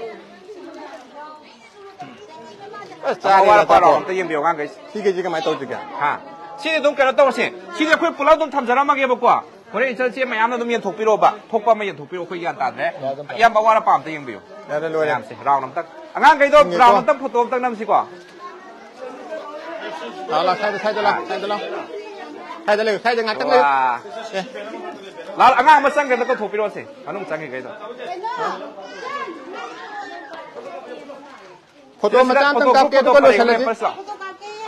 ꯑꯁ, ꯆꯥꯔꯦ, ꯑꯋꯥꯠ ꯑꯄꯥ ꯆꯥꯊꯣꯛ꯫ Round ꯑꯝꯇ ꯌꯦꯡꯕꯤꯌꯨ ꯑꯉꯥꯡꯈꯩ꯫ ꯁꯤꯈꯩꯁꯦ ꯀꯃꯥꯏꯅ ꯇꯧꯁꯤꯒꯦ? ꯍꯥ? ꯁꯤꯗꯤ ꯑꯗꯨꯝ ꯀꯩꯅꯣ ꯇꯧꯔꯁꯦ꯫ ꯁꯤꯗꯤ ꯑꯩꯈꯣꯏ ꯄꯨꯂꯞ ꯑꯗꯨꯝ ꯊꯝꯖꯔꯝꯃꯒꯦꯕꯀꯣ꯫ ꯍꯣꯔꯦꯟ ꯏꯆꯟꯁꯦ ꯃꯌꯥꯝꯅ ꯑꯗꯨꯝ ꯌꯦꯟꯊꯣꯛꯄꯤꯔꯣꯕ꯫ ꯊꯣꯛꯄ ꯑꯃ ꯌꯦꯟꯊꯣꯛꯄꯤꯔꯣ, ꯑꯩꯈꯣꯏ ꯒ꯭ꯌꯥꯟ ꯇꯥꯗ꯭ꯔꯦ꯫ ꯌꯥꯗꯝ ꯐꯔꯦ꯫ ꯑꯌꯥꯝꯕ ꯑꯋꯥꯠ ꯑꯄꯥ ꯑꯝꯇ ꯌꯦꯡꯕꯤꯌꯨ꯫ ꯌꯥꯔꯦ, ꯂꯣꯏꯔꯦ꯫ ꯃꯌꯥꯝꯁꯦ round ꯑꯝꯇꯪ꯫ ꯑꯉꯥꯡꯈꯩꯗꯣ ꯌꯦꯡꯒꯦꯀꯣ꯫ Round ꯑꯝꯇꯪ photo ꯑꯝꯇꯪ ꯅꯝꯁꯤꯀꯣ꯫ ꯂꯥꯛꯑꯣ, ꯂꯥꯛꯑꯣ, ꯁ꯭ꯋꯥꯏꯗ, ꯁ꯭ꯋꯥꯏꯗ ꯂꯥꯛꯑꯣ, ꯁ꯭ꯋꯥꯏꯗ ꯂꯥꯛꯑꯣ꯫ ꯁ꯭ꯋꯥꯏꯗ ꯂꯩꯌꯨ, ꯁ꯭ꯋꯥꯏꯗ ꯉꯥꯛꯇꯪ ꯂꯩꯌꯨ꯫ ꯋꯥ꯫ ꯑꯦ꯫ ꯂꯥꯛꯑꯣ, ꯑꯉꯥꯡ ꯑꯃ ꯆꯪꯈ꯭ꯔꯦ, ꯑꯝꯇ ꯀꯧꯊꯣꯛꯄꯤꯔꯛꯑꯣꯁꯦ꯫ ꯃꯅꯨꯡ ꯆꯪꯈꯤꯈꯩꯗꯣ꯫ Photo ꯁꯤꯗ, ꯃꯆꯥ ꯑꯝꯇꯪ photo, ꯀꯥꯞꯀꯦ, photo ꯑꯗꯨꯒ ꯄꯔꯦꯡ ꯂꯣꯏꯁꯤꯜꯂꯁꯤ꯫ ꯂꯦꯞꯄꯁꯤ ꯂꯥꯛꯑꯣ꯫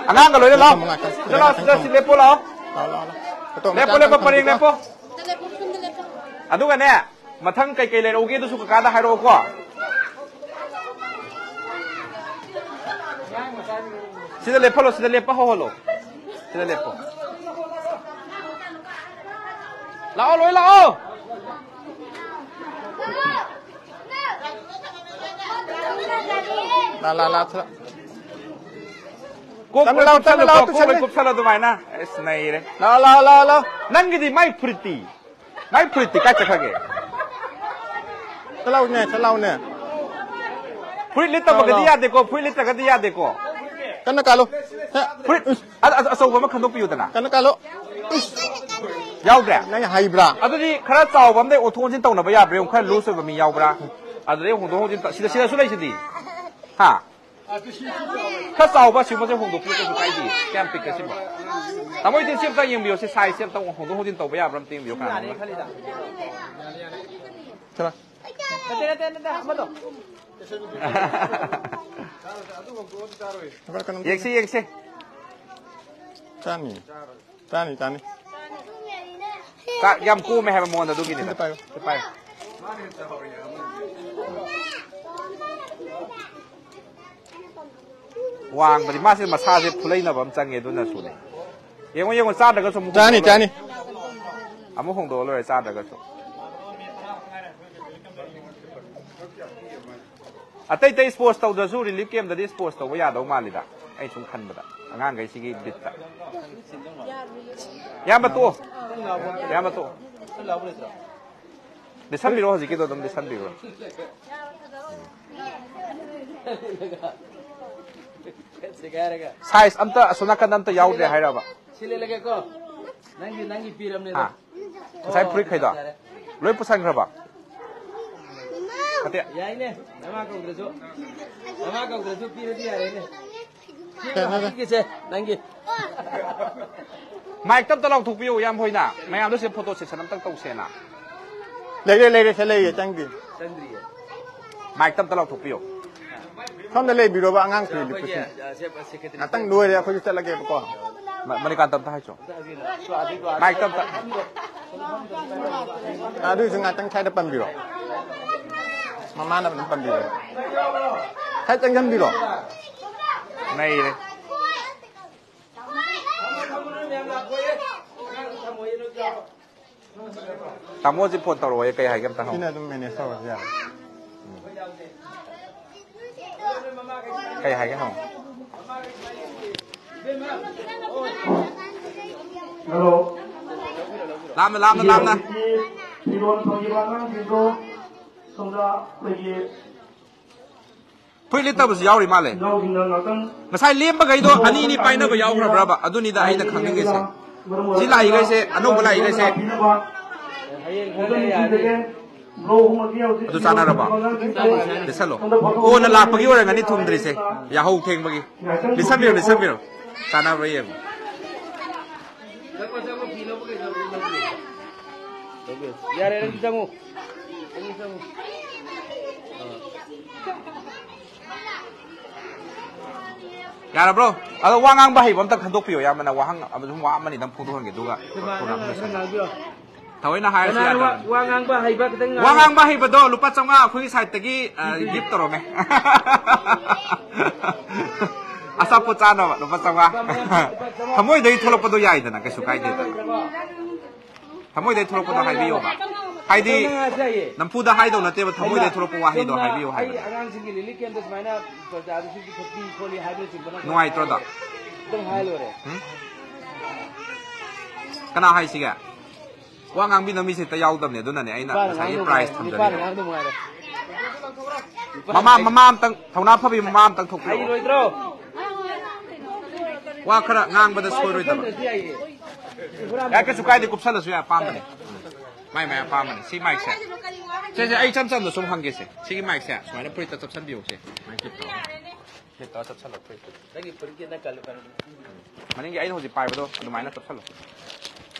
ꯑꯉꯥꯡꯒ ꯂꯣꯏꯅ ꯂꯥꯛꯑꯣ꯫ ꯊꯝꯃꯣ ꯉꯥꯛꯇꯪ, ꯁꯤꯗ ꯂꯥꯛꯑꯣ, ꯉꯥꯛꯇꯪ ꯁꯤꯗ, ꯊꯝꯃꯣ꯫ ꯁꯤ ꯂꯦꯞꯄꯣ ꯂꯥꯛꯑꯣ꯫ ꯂꯥꯛꯑꯣ, ꯂꯥꯛꯑꯣ, ꯂꯥꯛꯑꯣ꯫ Photo ꯂꯦꯞꯄꯣ, ꯃꯆꯥ ꯂꯦꯞꯄꯣ, ꯑꯝꯇꯪ ꯄꯔꯦꯡ ꯀꯥꯞꯄꯣ꯫ ꯂꯦꯞꯄꯣ꯫ ꯑꯗꯨꯒꯅꯦ, ꯃꯊꯪ ꯀꯩꯀꯩ ꯂꯩꯔꯛꯎꯒꯦ ꯑꯗꯨꯁꯨ ꯀꯀꯥꯗ ꯍꯥꯏꯔꯛꯑꯣꯀꯣ꯫ ꯁꯤꯗ ꯂꯦꯞꯍꯜꯂꯣ, ꯁꯤꯗ ꯂꯦꯞꯄ ꯍꯧꯍꯜꯂꯣ꯫ ꯁꯤꯗ ꯂꯦꯞꯄꯣ꯫ ꯂꯥꯛꯑꯣ, ꯂꯣꯏ ꯂꯥꯛꯑꯣ꯫ ꯂꯥ, ꯂꯥ, ꯂꯥ, ꯊꯣꯛꯂꯛ꯫ ꯀꯣꯛ ꯇꯞꯅ ꯂꯣꯏ ꯂꯥꯎ, ꯇꯞꯅ ꯀꯨꯞꯁꯜꯂꯨ, ꯂꯥꯎ, ꯀꯣꯛ, ꯀꯣꯛ ꯂꯣꯏ ꯇꯨꯁꯟꯅ꯫ ꯀꯨꯞꯁꯜꯂꯨ ꯑꯗꯨꯃꯥꯏꯅ꯫ ꯑꯁ, ꯅꯩꯔꯦ꯫ ꯂꯥ, ꯂꯥ, ꯂꯥ, ꯂꯥ꯫ ꯅꯪꯒꯤꯗꯤ ꯃꯥꯏ ꯐꯨꯔꯤꯠꯇꯤ? ꯃꯥꯏ ꯐꯨꯔꯤꯠꯇꯤ ꯀꯥꯏ ꯆꯠꯈ꯭ꯔꯒꯦ? ꯆꯠ ꯂꯥꯎꯅꯦ, ꯆꯠ ꯂꯥꯎꯅꯦ꯫ ꯐꯨꯔꯤꯠ ꯂꯤꯠꯇꯕꯒꯗꯤ ꯂꯥꯎ, ꯂꯥꯎ꯫ ꯌꯥꯗꯦꯀꯣ, ꯐꯨꯔꯤꯠ ꯂꯤꯠꯇ꯭ꯔꯒꯗꯤ ꯌꯥꯗꯦꯀꯣ꯫ ꯀꯟꯅ ꯀꯥꯜꯂꯣ꯫ ꯍꯦ꯫ ꯐꯨꯔꯤꯠ ꯑ-, ꯑ-, ꯑꯆꯧꯕ ꯑꯃ ꯈꯟꯗꯣꯛꯄꯤꯌꯨꯗꯅ꯫ ꯀꯟꯅ ꯀꯥꯜꯂꯣ꯫ ꯏꯁ꯫ ꯌꯥꯎꯗ꯭ꯔꯦ? ꯅꯪ ꯍꯩꯕ꯭ꯔꯥ? ꯑꯗꯨꯗꯤ ꯈꯔ ꯆꯥꯎꯕ ꯑꯃꯗꯩ ꯑꯣꯟꯊꯣꯛ ꯑꯣꯟꯁꯤꯟ ꯇꯧꯅꯕ ꯌꯥꯕ꯭ꯔꯥ ꯌꯦꯡꯉꯨ, ꯈꯔ loose ꯑꯣꯏꯕ ꯃꯤ ꯌꯥꯎꯕ꯭ꯔꯥ? ꯑꯗꯨꯗꯩ ꯍꯣꯡꯗꯣꯛ ꯍꯣꯡꯖꯤꯟ ꯇꯧ-, ꯁꯤꯗ, ꯁꯤꯗꯁꯨ ꯂꯩꯁꯤꯗꯤ꯫ ꯍꯥ? ꯈꯔ ꯆꯥꯎꯕ ꯑꯁꯤꯒꯨꯝꯕꯁꯦ ꯍꯣꯡꯗꯣꯛꯄꯤꯌꯨ, ꯀꯩꯁꯨ ꯀꯥꯏꯗꯦ꯫ ꯀꯌꯥꯝ ꯄꯤꯛꯀꯦ ꯁꯤꯕꯣ? ꯇꯥꯃꯣ ꯏꯗꯤ ꯁꯤ ꯑꯝꯇ ꯌꯦꯡꯕꯤꯌꯣ, ꯁꯤ size ꯁꯦ ꯑꯝꯇ ꯍꯣꯡꯗꯣꯛ ꯍꯣꯡꯖꯤꯟ ꯇꯧꯕ ꯌꯥꯕ꯭ꯔꯥ ꯑꯝꯇ ꯌꯦꯡꯕꯤꯌꯣ, ꯀꯅꯥꯅꯣꯝꯅ꯫ ꯆꯠꯂꯣ꯫ ꯅꯠꯇꯦ, ꯅꯠꯇꯦ, ꯅꯠꯇꯦ, ꯑꯃꯗꯣ꯫ ꯌꯦꯡꯁꯤ, ꯌꯦꯡꯁꯤ꯫ ꯆꯥꯅꯤ꯫ ꯆꯥꯅꯤ, ꯆꯥꯅꯤ꯫ ꯆꯥꯛ ꯌꯥꯝ ꯀꯣꯝꯃꯦ ꯍꯥꯏꯕ ꯃꯉꯣꯟꯗ, ꯑꯗꯨꯒꯤꯅꯤꯗ꯫ ꯁꯤꯗ ꯄꯥꯏꯌꯨ꯫ ꯁꯤ ꯄꯥꯏꯌꯨ꯫ ꯋꯥꯡꯕꯗꯤ ꯃꯥꯁꯦ ꯃꯁꯥꯁꯦ ꯐꯨꯂꯩꯅꯕ ꯑꯃ ꯆꯪꯉꯦ, ꯑꯗꯨꯅꯁꯨꯅꯦ꯫ ꯌꯦꯡꯉꯣ, ꯌꯦꯡꯉꯣ, ꯆꯥꯗ꯭ꯔꯒꯁꯨ ꯑꯃꯨꯛ ꯆꯥꯅꯤ, ꯍꯣꯡꯗꯣꯛꯑ ꯂꯣꯏꯔꯦ꯫ ꯆꯥꯅꯤ꯫ ꯑꯃꯨꯛ ꯍꯣꯡꯗꯣꯛꯑ ꯂꯣꯏꯔꯦ, ꯆꯥꯗ꯭ꯔꯒꯁꯨ꯫ ꯑꯇꯩ ꯑꯇꯩ sports ꯇꯧꯗ꯭ꯔꯁꯨ relief camp ꯇꯗꯤ sports ꯇꯧꯕ ꯌꯥꯗꯧ ꯃꯥꯜꯂꯤꯗ, ꯑꯩ ꯁꯨꯝ ꯈꯟꯕꯗ, ꯑꯉꯥꯡꯈꯩꯁꯤꯒꯤ ꯕꯤꯠꯇ꯫ ꯏꯌꯥꯝꯕ ꯇꯣꯛꯑꯣ, ꯏꯌꯥꯝꯕ ꯇꯣꯛꯑꯣ꯫ ꯂꯤꯁꯟꯕꯤꯔꯣ, ꯍꯧꯖꯤꯛꯀꯤꯗꯣ ꯑꯗꯨꯝ ꯂꯤꯁꯟꯕꯤꯔꯣ꯫ ꯁꯦꯒꯥꯏꯔꯒ꯫ Size ꯑꯝꯇ ꯑꯁꯣꯝ ꯅꯥꯀꯟꯗ ꯑꯝꯇ ꯌꯥꯎꯗ꯭ꯔꯦ ꯍꯥꯏꯔꯕ? ꯁꯤ ꯂꯤꯠꯂꯒꯦꯀꯣ꯫ ꯅꯪꯒꯤ, ꯅꯪꯒꯤ ꯄꯤꯔꯝꯅꯦ ꯑꯗꯣ꯫ ꯍꯥ? ꯉꯁꯥꯏ ꯐꯨꯔꯤꯠꯈꯩꯗꯣ? ꯌꯥꯔꯦ꯫ ꯂꯣꯏ ꯄꯨꯁꯟꯈ꯭ꯔꯕ? ꯐꯠꯇꯦ꯫ ꯌꯥꯏꯅꯦ꯫ ꯅꯃꯥ ꯀꯧꯗ꯭ꯔꯁꯨ꯫ ꯅꯃꯥ ꯀꯧꯗ꯭ꯔꯁꯨ ꯄꯤꯔꯗꯤ ꯌꯥꯔꯦꯅꯦ꯫ ꯁꯤ ꯀꯩꯅꯣꯗ꯫ ꯍꯥꯞꯄꯤꯒꯦꯁꯦ, ꯅꯪꯒꯤ꯫ ꯃꯥꯏꯛꯇ ꯑꯝꯇ ꯂꯥꯎꯊꯣꯛꯄꯤꯌꯨ, ꯏꯌꯥꯝꯕ ꯍꯣꯏꯅ꯫ ꯃꯌꯥꯝꯗꯣ ꯁꯤꯗ photo session ꯑꯝꯇꯪ ꯇꯧꯁꯦꯅ꯫ ꯂꯩꯔꯦ, ꯂꯩꯔꯦ, ꯁꯤ ꯂꯩꯔꯦ, ꯆꯪꯗꯦ꯫ ꯆꯪꯗ꯭ꯔꯤꯌꯦ꯫ ꯃꯥꯏꯛꯇ ꯑꯝꯇ ꯂꯥꯎꯊꯣꯛꯄꯤꯌꯨ꯫ ꯁꯣꯝꯗ ꯂꯩꯕꯤꯔꯣꯕ, ꯑꯉꯥꯡ ꯁꯤꯗ ꯑꯩꯈꯣꯏꯒꯤ, ꯂꯤꯞꯄꯁꯤꯅ꯫ ꯑ, ꯁꯦ-, secretary ꯉꯥꯛꯇꯪ ꯂꯣꯏꯔꯦ, ꯑꯩꯈꯣꯏꯁꯨ ꯆꯠꯂꯒꯦꯕꯀꯣ꯫ ꯃ-, ꯃꯅꯤꯀꯥꯟꯇ ꯑꯝꯇ ꯍꯥꯏꯁꯣ꯫ ꯑꯗꯨ ꯑꯗꯨ ꯑꯗꯨ ꯃꯥꯏꯛꯇ ꯑꯝꯇ꯫ ꯑꯗꯨꯏꯁꯨ ꯉꯥꯛꯇꯪ ꯁ꯭ꯋꯥꯏꯗ ꯄꯟꯕꯤꯔꯣ꯫ ꯃꯃꯥꯅ ꯑꯗꯨꯝ ꯄꯟꯕꯤꯔꯣ꯫ ꯁ꯭ꯋꯥꯏ ꯆꯪꯁꯤꯟꯕꯤꯔꯣ꯫ ꯅꯩꯔꯦ꯫ ꯇꯥꯃꯣꯁꯤ phone ꯇꯧꯔꯛꯑꯣꯌꯦ, ꯀꯩ ꯍꯥꯏꯒꯦ ꯑꯝꯇ ꯍꯪꯉꯣ꯫ ꯁꯤꯅ ꯑꯗꯨꯝ manage ꯇꯧꯔꯁꯨ ꯌꯥꯔꯦ꯫ ꯀꯩ ꯍꯥꯏꯒꯦ ꯍꯪꯉꯣ꯫ Hello꯫ ꯂꯥꯞꯅ, ꯂꯥꯞꯅ, ꯂꯥꯞꯅ꯫ ꯐꯤꯔꯣꯜ ꯐꯪꯈꯤꯕ ꯑꯉꯥꯡꯁꯤꯡꯗꯣ ꯁꯣꯝꯗ ꯑꯩꯈꯣꯏꯒꯤ ꯐꯨꯔꯤꯠ ꯂꯤꯠꯇꯕꯁꯨ ꯌꯥꯎꯔꯤ ꯃꯥꯜꯂꯦ꯫ ꯏꯅꯥꯎꯁꯤꯡꯅ ꯉꯥꯛꯇꯪ ꯉꯁꯥꯏ ꯂꯦꯝꯕꯈꯩꯗꯣ ꯑꯅꯤ ꯑꯅꯤ ꯄꯥꯏꯅꯕ ꯌꯥꯎꯈ꯭ꯔꯕ꯭ꯔꯕ? ꯑꯗꯨꯅꯤꯗ ꯑꯩꯅ ꯈꯪꯅꯤꯡꯉꯤꯁꯦ꯫ ꯁꯤ ꯂꯥꯛꯏꯈꯩꯁꯦ, ꯑꯅꯧꯕ ꯂꯥꯛꯏꯈꯩꯁꯦ꯫ ꯑꯗꯨ ꯆꯥꯟꯅꯔꯕꯣ? ꯂꯤꯠꯁꯜꯂꯣ꯫ ꯀꯣꯟꯅ ꯂꯥꯛꯄꯒꯤ ꯑꯣꯏꯔꯝꯒꯅꯤ ꯊꯨꯡꯗ꯭ꯔꯤꯁꯦ꯫ ꯌꯥꯍꯧ ꯊꯦꯡꯕꯒꯤ꯫ ꯂꯤꯠꯁꯟꯕꯤꯔꯣ, ꯂꯤꯠꯁꯟꯕꯤꯔꯣ꯫ ꯆꯥꯟꯅꯕ꯭ꯔꯥ ꯌꯦꯡꯉꯣ꯫ ꯌꯥꯔꯦ, ꯅꯪ ꯆꯪꯉꯨ꯫ ꯌꯥꯔꯕ꯭ꯔꯣ? ꯑꯗꯣ ꯋꯥ ꯉꯥꯡꯕ ꯍꯩꯕ ꯑꯝꯇ ꯈꯟꯗꯣꯛꯄꯤꯌꯣ, ꯏꯌꯥꯝꯕꯅ ꯋꯥꯍꯪ ꯑꯃ ꯁꯨꯝ ꯋꯥ ꯑꯃꯅꯤ ꯑꯗꯨꯝ ꯐꯣꯡꯗꯣꯛꯍꯟꯒꯦ, ꯑꯗꯨꯒ program ꯂꯣꯏꯁꯟꯒꯦ꯫ ꯊꯑꯣꯏꯅ ꯍꯥꯏꯔꯁꯨ ꯀꯅꯥꯅꯣ ꯋꯥ, ꯌꯥꯗꯕꯅꯤ꯫ ꯋꯥ ꯉꯥꯡꯕ ꯍꯩꯕ ꯈꯤꯇꯪ ꯋꯥ ꯉꯥꯡꯉꯨ꯫ ꯉꯥꯡꯕ ꯍꯩꯕꯗꯣ ꯂꯨꯄꯥ ꯆꯥꯝꯃꯉꯥ ꯑꯩꯈꯣꯏꯒꯤ side ꯇꯒꯤ, ꯑ, gift ꯇꯧꯔꯝꯃꯦ꯫ ꯑꯆꯥꯄꯣꯠ ꯆꯥꯅꯕ ꯂꯨꯄꯥ ꯆꯥꯝꯃꯉꯥ꯫ ꯊꯃꯣꯏꯗꯒꯤ ꯊꯣꯛꯂꯛꯄꯗꯣ ꯌꯥꯏꯗꯅ, ꯀꯩꯁꯨ ꯀꯥꯏꯗꯦꯗꯅ꯫ ꯊꯃꯣꯏꯗꯩ ꯊꯣꯛꯂꯛꯄꯗꯣ ꯍꯥꯏꯕꯤꯌꯣꯕ꯫ ꯍꯥꯏꯗꯤ, ꯑꯗꯣ ꯅꯪ ꯍꯥꯏꯁꯦ ꯍꯥꯏꯌꯦ꯫ ꯅꯝꯐꯨꯗ ꯍꯥꯏꯗꯧ ꯅꯠꯇꯦꯕ, ꯊꯃꯣꯏꯗꯩ ꯍꯩꯃꯥ, ꯊꯣꯛꯂꯛꯄ ꯋꯥꯍꯩꯗꯣ ꯁꯣꯝꯗ ꯍꯥꯏꯕꯤꯌꯨ ꯑꯩ ꯍꯥꯏꯕꯅꯦ꯫ ꯑꯉꯥꯡꯁꯤꯡꯒꯤ relief camp ꯇ ꯁꯨꯃꯥꯏꯅ ꯄ꯭ꯔꯖꯥꯗ ꯁꯤ ꯄꯤ ꯈꯣꯠꯂꯤ ꯍꯥꯏꯕꯅꯆꯤꯡꯕ ꯅꯪ ꯅꯨꯡꯉꯥꯏꯇ꯭ꯔꯣ ꯑꯗꯣ? ꯑꯗꯨꯝ ꯍꯥꯏ ꯂꯣꯏꯔꯦ꯫ ꯎꯝ? ꯀꯅꯥ ꯍꯥꯏꯁꯤꯒꯦ? ꯋꯥ ꯉꯥꯡꯕꯤꯅꯕ ꯃꯤꯁꯦ ꯍꯦꯛꯇ ꯌꯥꯎꯗꯕꯅꯦ, ꯑꯗꯨꯅꯅꯦ ꯑꯩꯅ ꯅꯨꯄꯥꯅ ꯉꯁꯥꯏꯒꯤ ꯉꯥꯡꯗꯧ prize ꯅꯨꯡꯉꯥꯏꯔꯦ, ꯊꯝꯖꯔꯤꯗꯣ꯫ ꯅꯨꯄꯥꯅ ꯉꯥꯡꯗꯧ ꯅꯨꯡꯉꯥꯏꯔꯦ꯫ ꯃꯃꯥ, ꯃꯃꯥ ꯑꯝꯇꯪ, ꯊꯧꯅꯥ ꯐꯕꯤ ꯃꯃꯥ ꯑꯝꯇꯪ ꯊꯣꯛꯄꯤꯔꯛꯑꯣ꯫ ꯍꯩꯔꯣꯏꯗ꯭ꯔꯣ? ꯋꯥ ꯈꯔ ꯉꯥꯡꯕꯗ ꯁꯣꯏꯔꯣꯏꯗꯕ꯫ ꯌꯥꯏ, ꯀꯩꯁꯨ ꯀꯥꯏꯗꯦ, ꯀꯨꯞꯁꯜꯂꯁꯨ ꯌꯥꯏ, ꯑꯄꯥꯝꯕꯅꯦ꯫ ꯃꯥꯏ ꯃꯥꯏ ꯑꯄꯥꯝꯕꯅꯦ꯫ ꯁꯤ ꯃꯥꯏꯛꯁꯦ, ꯁꯦ, ꯁꯦ, ꯑꯩ ꯏꯆꯝ ꯆꯝꯅ ꯁꯨꯝ ꯍꯪꯒꯦꯁꯦ, ꯁꯤꯒꯤ ꯃꯥꯏꯛꯁꯦ ꯁꯨꯃꯥꯏꯅ ꯐꯨꯔꯤꯠꯇ ꯆꯞꯁꯟꯕꯤꯌꯣꯁꯦ꯫ ꯁꯨꯃꯥꯏꯅ ꯐ꯭ꯂꯤꯞ ꯇꯧꯔꯣ꯫ ꯐ꯭ꯂꯤꯞ ꯇꯧꯔ ꯆꯞꯁꯜꯂꯣ ꯐꯨꯔꯤꯠꯇ꯫ ꯅꯪꯒꯤ ꯐꯨꯔꯤꯠꯀꯤ ꯅꯪ ꯀꯜꯂꯨ, ꯀꯜꯂꯨ꯫ ꯃꯅꯤꯡꯒꯤ ꯑꯩꯅ ꯍꯧꯖꯤꯛ ꯄꯥꯏꯕꯗꯣ ꯑꯗꯨꯃꯥꯏꯅ ꯆꯞꯁꯜꯂꯣ꯫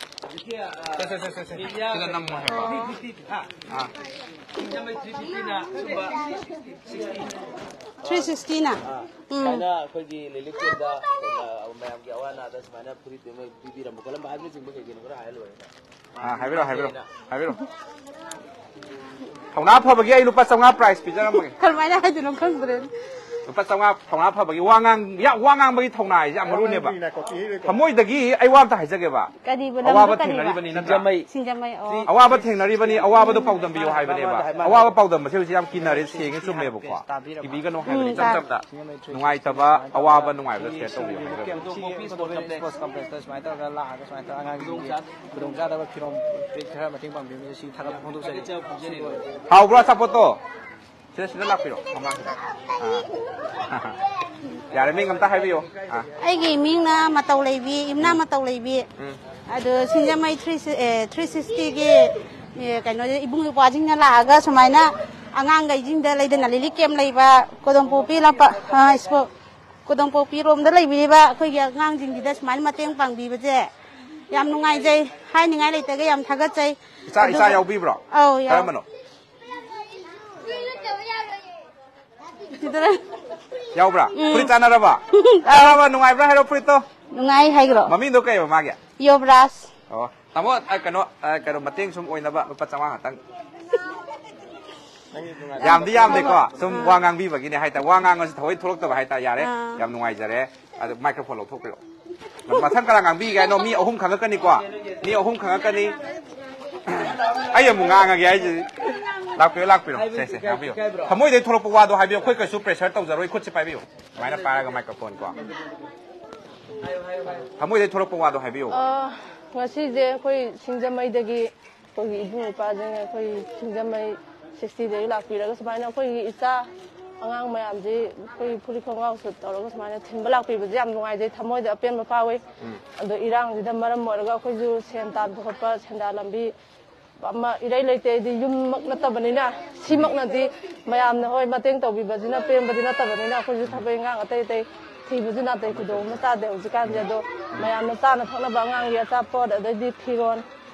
ꯁꯦ, ꯁꯦ, ꯁꯦ, ꯁꯦ, ꯁꯦ꯫ ꯁꯤꯗ ꯅꯝꯃꯣ ꯍꯥꯏꯕ꯫ ꯑꯥ꯫ ꯁꯤꯡꯖꯃꯩ ꯊ꯭ꯔꯤ ꯁꯤꯛꯁꯇꯤꯅ ꯁꯨꯝꯕ ꯁꯤꯛꯁꯇꯤ꯫ ꯊ꯭ꯔꯤ ꯁꯤꯛꯁꯇꯤꯅ? ꯑꯥ꯫ ꯎꯝ꯫ ꯁꯨꯃꯥꯏꯅ ꯑꯩꯈꯣꯏꯒꯤ ꯂꯤꯂꯤꯛ ꯀꯦꯝꯗ, ꯑ, ꯃꯌꯥꯝꯒꯤ ꯑꯋꯥ ꯑꯅꯥꯗ ꯁꯨꯃꯥꯏꯅ ꯐꯨꯔꯤꯠ ꯑꯃ ꯄꯤꯕꯤꯔꯝꯕ ꯈꯣꯠꯂꯝꯕ ꯍꯥꯏꯕꯅꯆꯤꯡꯕ ꯀꯩ ꯀꯩꯅꯣ ꯈꯔ ꯍꯥꯏꯔ ꯂꯣꯏꯔꯦ꯫ ꯑꯥ, ꯍꯥꯏꯕꯤꯔꯣ, ꯍꯥꯏꯕꯤꯔꯣ, ꯍꯥꯏꯕꯤꯔꯣ꯫ ꯊꯧꯅꯥ ꯐꯕꯒꯤ ꯑꯩ ꯂꯨꯄꯥ ꯆꯥꯝꯃꯉꯥ ꯄ꯭ꯔꯥꯏꯖ ꯄꯤꯖꯔꯝꯃꯒꯦ꯫ ꯀꯔꯝꯍꯥꯏꯅ ꯍꯥꯏꯗꯣꯏꯅꯣ ꯈꯪꯗ꯭ꯔꯦ꯫ ꯂꯨꯄꯥ ꯆꯥꯝꯃꯉꯥ ꯊꯧꯅꯥ ꯐꯕꯒꯤ ꯋꯥ ꯉꯥꯡ-, ꯌꯥ-, ꯋꯥ ꯉꯥꯡꯕꯒꯤ ꯊꯧꯅꯥ ꯍꯥꯏꯁꯦ ꯌꯥꯝ ꯃꯔꯨꯅꯦꯕ꯫ ꯊꯃꯣꯏꯗꯒꯤ ꯑꯩ ꯋꯥ ꯑꯝꯇ ꯍꯥꯏꯖꯒꯦꯕ꯫ ꯀꯔꯤꯕ ꯂꯝꯗꯣ ꯑꯋꯥꯕ ꯀꯔꯤꯕ? ꯊꯦꯡꯅꯔꯤꯕꯅꯤ ꯅꯠꯇ꯭ꯔꯥ? ꯁꯤꯡꯖꯃꯩ꯫ ꯁꯤꯡꯖꯃꯩ, ꯑꯣ꯫ ꯑꯋꯥꯕ ꯊꯦꯡꯅꯔꯤꯕꯅꯤ, ꯑꯋꯥꯗꯣ ꯄꯥꯎꯗꯝꯕꯤꯌꯨ ꯍꯥꯏꯕꯅꯦꯕ꯫ ꯑꯋꯥꯕ ꯄꯥꯎꯗꯝꯕꯁꯦ ꯍꯧꯖꯤꯛ ꯌꯥꯝ ꯀꯤꯅꯔꯦ, ꯁꯦꯡꯉꯦ, ꯆꯨꯝꯃꯦꯕꯀꯣ꯫ ꯏꯕꯤꯒꯅꯨ ꯍꯥꯏꯕꯅꯤ, ꯎꯝ, ꯏꯆꯝ ꯇꯥꯏ꯫ ꯆꯝꯅ ꯅꯨꯡꯉꯥꯏꯇꯕ, ꯑꯋꯥꯕ ꯅꯨꯡꯉꯥꯏꯕꯗ ꯁꯤꯌꯔ ꯇꯧꯕꯤꯌꯨ ꯍꯥꯏꯕꯅꯤ꯫ ꯁꯤꯡꯖꯃꯩ ꯊ꯭ꯔꯤ ꯁꯤꯛꯁꯇꯤ ꯁ꯭ꯄꯣꯔꯠꯁ ꯀꯝꯄ꯭ꯂꯦꯛꯁꯇ ꯁꯨꯃꯥꯏꯅ ꯇꯧꯔꯒ ꯂꯥꯛꯑꯒ ꯁꯨꯃꯥꯏꯅ ꯇꯧꯔꯒ ꯑꯉꯥꯡꯁꯤꯡꯒꯤ ꯈꯨꯗꯣꯡꯆꯥꯗꯕ ꯐꯤꯔꯣꯝ ꯐꯨꯔꯤꯠ ꯈꯔ ꯃꯇꯦꯡ ꯄꯥꯡꯕꯤꯕꯁꯦ ꯁꯤ ꯊꯥꯒꯠꯄ ꯐꯣꯡꯗꯣꯛꯆꯔꯤ꯫ ꯍꯥꯎꯕ꯭ꯔꯣ ꯑꯆꯥꯄꯣꯠꯇꯣ? ꯁꯤꯗ, ꯁꯤꯗ ꯂꯥꯛꯄꯤꯔꯣ, ꯃꯃꯥꯡꯁꯤꯗ꯫ ꯑꯥ꯫ ꯌꯥꯔꯦ, ꯃꯤꯡ ꯑꯝꯇ ꯍꯥꯏꯕꯤꯌꯣ꯫ ꯑꯥ꯫ ꯑꯩꯒꯤ ꯃꯤꯡꯅ ꯃꯇꯧ ꯂꯩꯕꯤ, ꯏꯝꯅꯥ ꯎꯝ꯫ ꯃꯇꯧ ꯂꯩꯕꯤ꯫ ꯎꯝ꯫ ꯑꯗꯣ ꯁꯤꯡꯖꯃꯩ ꯊ꯭ꯔꯤ ꯁꯤ-, ꯑꯦ, ꯊ꯭ꯔꯤ ꯁꯤꯛꯁꯇꯤꯒꯤ, ꯑꯦ, ꯀꯩꯅꯣꯁꯦ, ꯏꯕꯨꯡ ꯏꯄ꯭ꯋꯥꯁꯤꯡꯅ ꯂꯥꯛꯑꯒ ꯁꯨꯃꯥꯏꯅ ꯑꯉꯥꯡꯈꯩꯁꯤꯡꯗ ꯂꯩꯗꯅ ꯂꯤꯂꯤꯛ ꯀꯦꯝ ꯂꯩꯕ, ꯀꯣꯗꯣꯝꯄꯣꯛꯄꯤ ꯂꯝꯄꯥꯛ, ꯑ, ꯁ꯭ꯄꯣ-, ꯀꯣꯗꯣꯝꯄꯣꯛꯄꯤ ꯔꯣꯝꯗ ꯂꯩꯕꯤꯔꯤꯕ ꯑꯩꯈꯣꯏꯒꯤ ꯑꯉꯥꯡꯁꯤꯡꯁꯤꯗ ꯁꯨꯃꯥꯏꯅ ꯃꯇꯦꯡ ꯄꯥꯡꯕꯤꯕꯁꯦ ꯌꯥꯝ ꯅꯨꯡꯉꯥꯏꯖꯩ, ꯍꯥꯏꯅꯤꯡꯉꯥꯏ ꯂꯩꯇ꯭ꯔꯒ ꯌꯥꯝ ꯊꯥꯒꯠꯆꯩ꯫ ꯏꯆꯥ, ꯏꯆꯥ ꯑꯗꯨꯒ ꯌꯥꯎꯕꯤꯕ꯭ꯔꯣ? ꯑꯧ, ꯌꯥꯎ-, ꯀꯔꯝꯕꯅꯣ? ꯁꯤꯗꯔ꯫ ꯌꯥꯎꯕ꯭ꯔꯥ? ꯎꯝ꯫ ꯐꯨꯔꯤꯠ ꯆꯥꯟꯅꯔꯕ? ꯑꯧ꯫ ꯆꯥꯟꯅꯔꯕ? ꯅꯨꯡꯉꯥꯏꯕ꯭ꯔꯥ? ꯍꯥꯏꯔꯣ ꯐꯨꯔꯤꯠꯇꯣ꯫ ꯅꯨꯡꯉꯥꯏ ꯍꯥꯏꯈ꯭ꯔꯣ? ꯃꯃꯤꯡꯗꯣ ꯀꯩꯕ ꯃꯥꯒꯤ? ꯌꯣꯕ꯭ꯔꯥꯖ꯫ ꯑꯣ, ꯇꯥꯃꯣ, ꯑ, ꯀꯩꯅꯣ, ꯑ, ꯀꯩꯅꯣ, ꯃꯇꯦꯡ ꯁꯨꯝ ꯑꯣꯏꯅꯕ ꯂꯨꯄꯥ ꯆꯥꯝꯃꯉꯥ ꯈꯛꯇꯪ꯫ ꯌꯥꯝꯗꯤ ꯌꯥꯝꯗꯦꯀꯣ, ꯁꯨꯝ ꯋꯥ ꯉꯥꯡꯕꯤꯕꯒꯤꯅꯦ ꯍꯥꯏꯇꯥꯔꯦ, ꯋꯥ ꯉꯥꯡꯕꯁꯤ ꯊꯑꯣꯏ ꯊꯣꯛꯂꯛꯇꯕ ꯍꯥꯏꯇꯥꯔꯦ꯫ ꯌꯥꯔꯦ, ꯑꯥ꯫ ꯌꯥꯝ ꯅꯨꯡꯉꯥꯏꯖꯔꯦ꯫ ꯑꯗꯨ ꯃꯥꯏꯀ꯭ꯔꯣꯐꯣꯟ ꯂꯧꯊꯣꯛꯄꯤꯔꯛꯑꯣ꯫ ꯃꯊꯪ ꯀꯅꯥ ꯉꯥꯡꯕꯤꯒꯦ ꯍꯥꯏꯅꯣ? ꯃꯤ ꯑꯍꯨꯝ ꯈꯪꯉꯛꯀꯅꯤꯀꯣ, ꯃꯤ ꯑꯍꯨꯝ ꯈꯪꯉꯛꯀꯅꯤ꯫ ꯑꯩ ꯑꯃꯨꯛ ꯉꯥꯡꯉꯒꯦ ꯍꯥꯏꯁꯤꯗꯤ꯫ ꯂꯥꯛꯄꯤꯔꯣ, ꯂꯥꯛꯄꯤꯔꯣ꯫ ꯁꯦ, ꯁꯦ, ꯉꯥꯡꯕꯤꯌꯨ꯫ ꯊꯃꯣꯏꯗꯩ ꯊꯣꯛꯂꯛꯄ ꯋꯥꯗꯣ ꯍꯥꯏꯕꯤꯌꯨ, ꯑꯩꯈꯣꯏ ꯀꯩꯁꯨ ꯄ꯭ꯔꯦꯁꯔ ꯇꯧꯖꯔꯣꯏ, ꯈꯨꯠꯁꯦ ꯄꯥꯏꯕꯤꯌꯨ꯫ ꯁꯨꯃꯥꯏꯅ ꯄꯥꯏꯔꯒ ꯃꯥꯏꯀ꯭ꯔꯣꯐꯣꯟ ꯀꯣ꯫ ꯊꯃꯣꯏꯗꯩ ꯊꯣꯛꯂꯛꯄ ꯋꯥꯗꯣ ꯍꯥꯏꯕꯤꯌꯨ꯫ ꯑ, ꯉꯁꯤꯁꯦ ꯑꯩꯈꯣꯏ ꯁꯤꯡꯖꯃꯩꯗꯒꯤ ꯑꯩꯈꯣꯏꯒꯤ ꯏꯕꯨꯡ ꯏꯄ꯭ꯋꯥꯁꯤꯡ ꯑꯩꯈꯣꯏ ꯁꯤꯡꯖꯃꯩ ꯁꯤꯛꯁꯇꯤꯗꯒꯤ ꯂꯥꯛꯄꯤꯔꯒ ꯁꯨꯃꯥꯏꯅ ꯑꯩꯈꯣꯏꯒꯤ ꯏꯆꯥ ꯑꯉꯥꯡ ꯃꯌꯥꯝꯁꯤ ꯑꯩꯈꯣꯏ ꯐꯨꯔꯤꯠ ꯈꯣꯡꯒ꯭ꯔꯥꯎ ꯁꯨꯠ ꯇꯧꯔꯒ ꯁꯨꯃꯥꯏꯅ ꯊꯤꯟꯕ ꯂꯥꯛꯄꯤꯕꯁꯦ ꯌꯥꯝ ꯅꯨꯡꯉꯥꯏꯖꯩ, ꯊꯃꯣꯏꯗ ꯑꯄꯦꯟꯕ ꯐꯥꯎꯏ꯫ ꯑꯗꯣ ꯏꯔꯥꯡꯁꯤꯗ ꯃꯔꯝ ꯑꯣꯏꯔꯒ ꯑꯩꯈꯣꯏꯁꯨ ꯁꯦꯟ ꯇꯥꯟꯕ ꯈꯣꯠꯄ, ꯁꯦꯟꯗꯥ ꯂꯝꯕꯤ ꯑꯃ ꯏꯔꯩ ꯂꯩꯇꯦ꯫ ꯑꯩꯗꯤ ꯌꯨꯝꯃꯛ ꯅꯠꯇꯕꯅꯤꯅ, ꯁꯤꯃꯛꯅꯗꯤ ꯃꯌꯥꯝꯅ, ꯍꯣꯏ, ꯃꯇꯦꯡ ꯇꯧꯕꯤꯕꯁꯤꯅ ꯄꯦꯟꯕꯗꯤ ꯅꯠꯇꯕꯅꯤꯅ, ꯑꯩꯈꯣꯏꯁꯨ ꯊꯕꯛ ꯏꯪꯈꯥꯡ ꯑꯇꯩ ꯑꯇꯩ ꯊꯤꯕꯁꯨ ꯅꯥꯇꯩ ꯈꯨꯗꯣꯡ ꯑꯃ ꯆꯥꯗꯦ ꯍꯧꯖꯤꯛꯀꯥꯟꯁꯦ꯫ ꯑꯗꯣ ꯃꯌꯥꯝꯅ ꯆꯥꯅ ꯊꯛꯅꯕ, ꯑꯉꯥꯡꯒꯤ ꯑꯆꯥꯄꯣꯠ, ꯑꯗꯩꯗꯤ ꯐꯤꯔꯣꯜ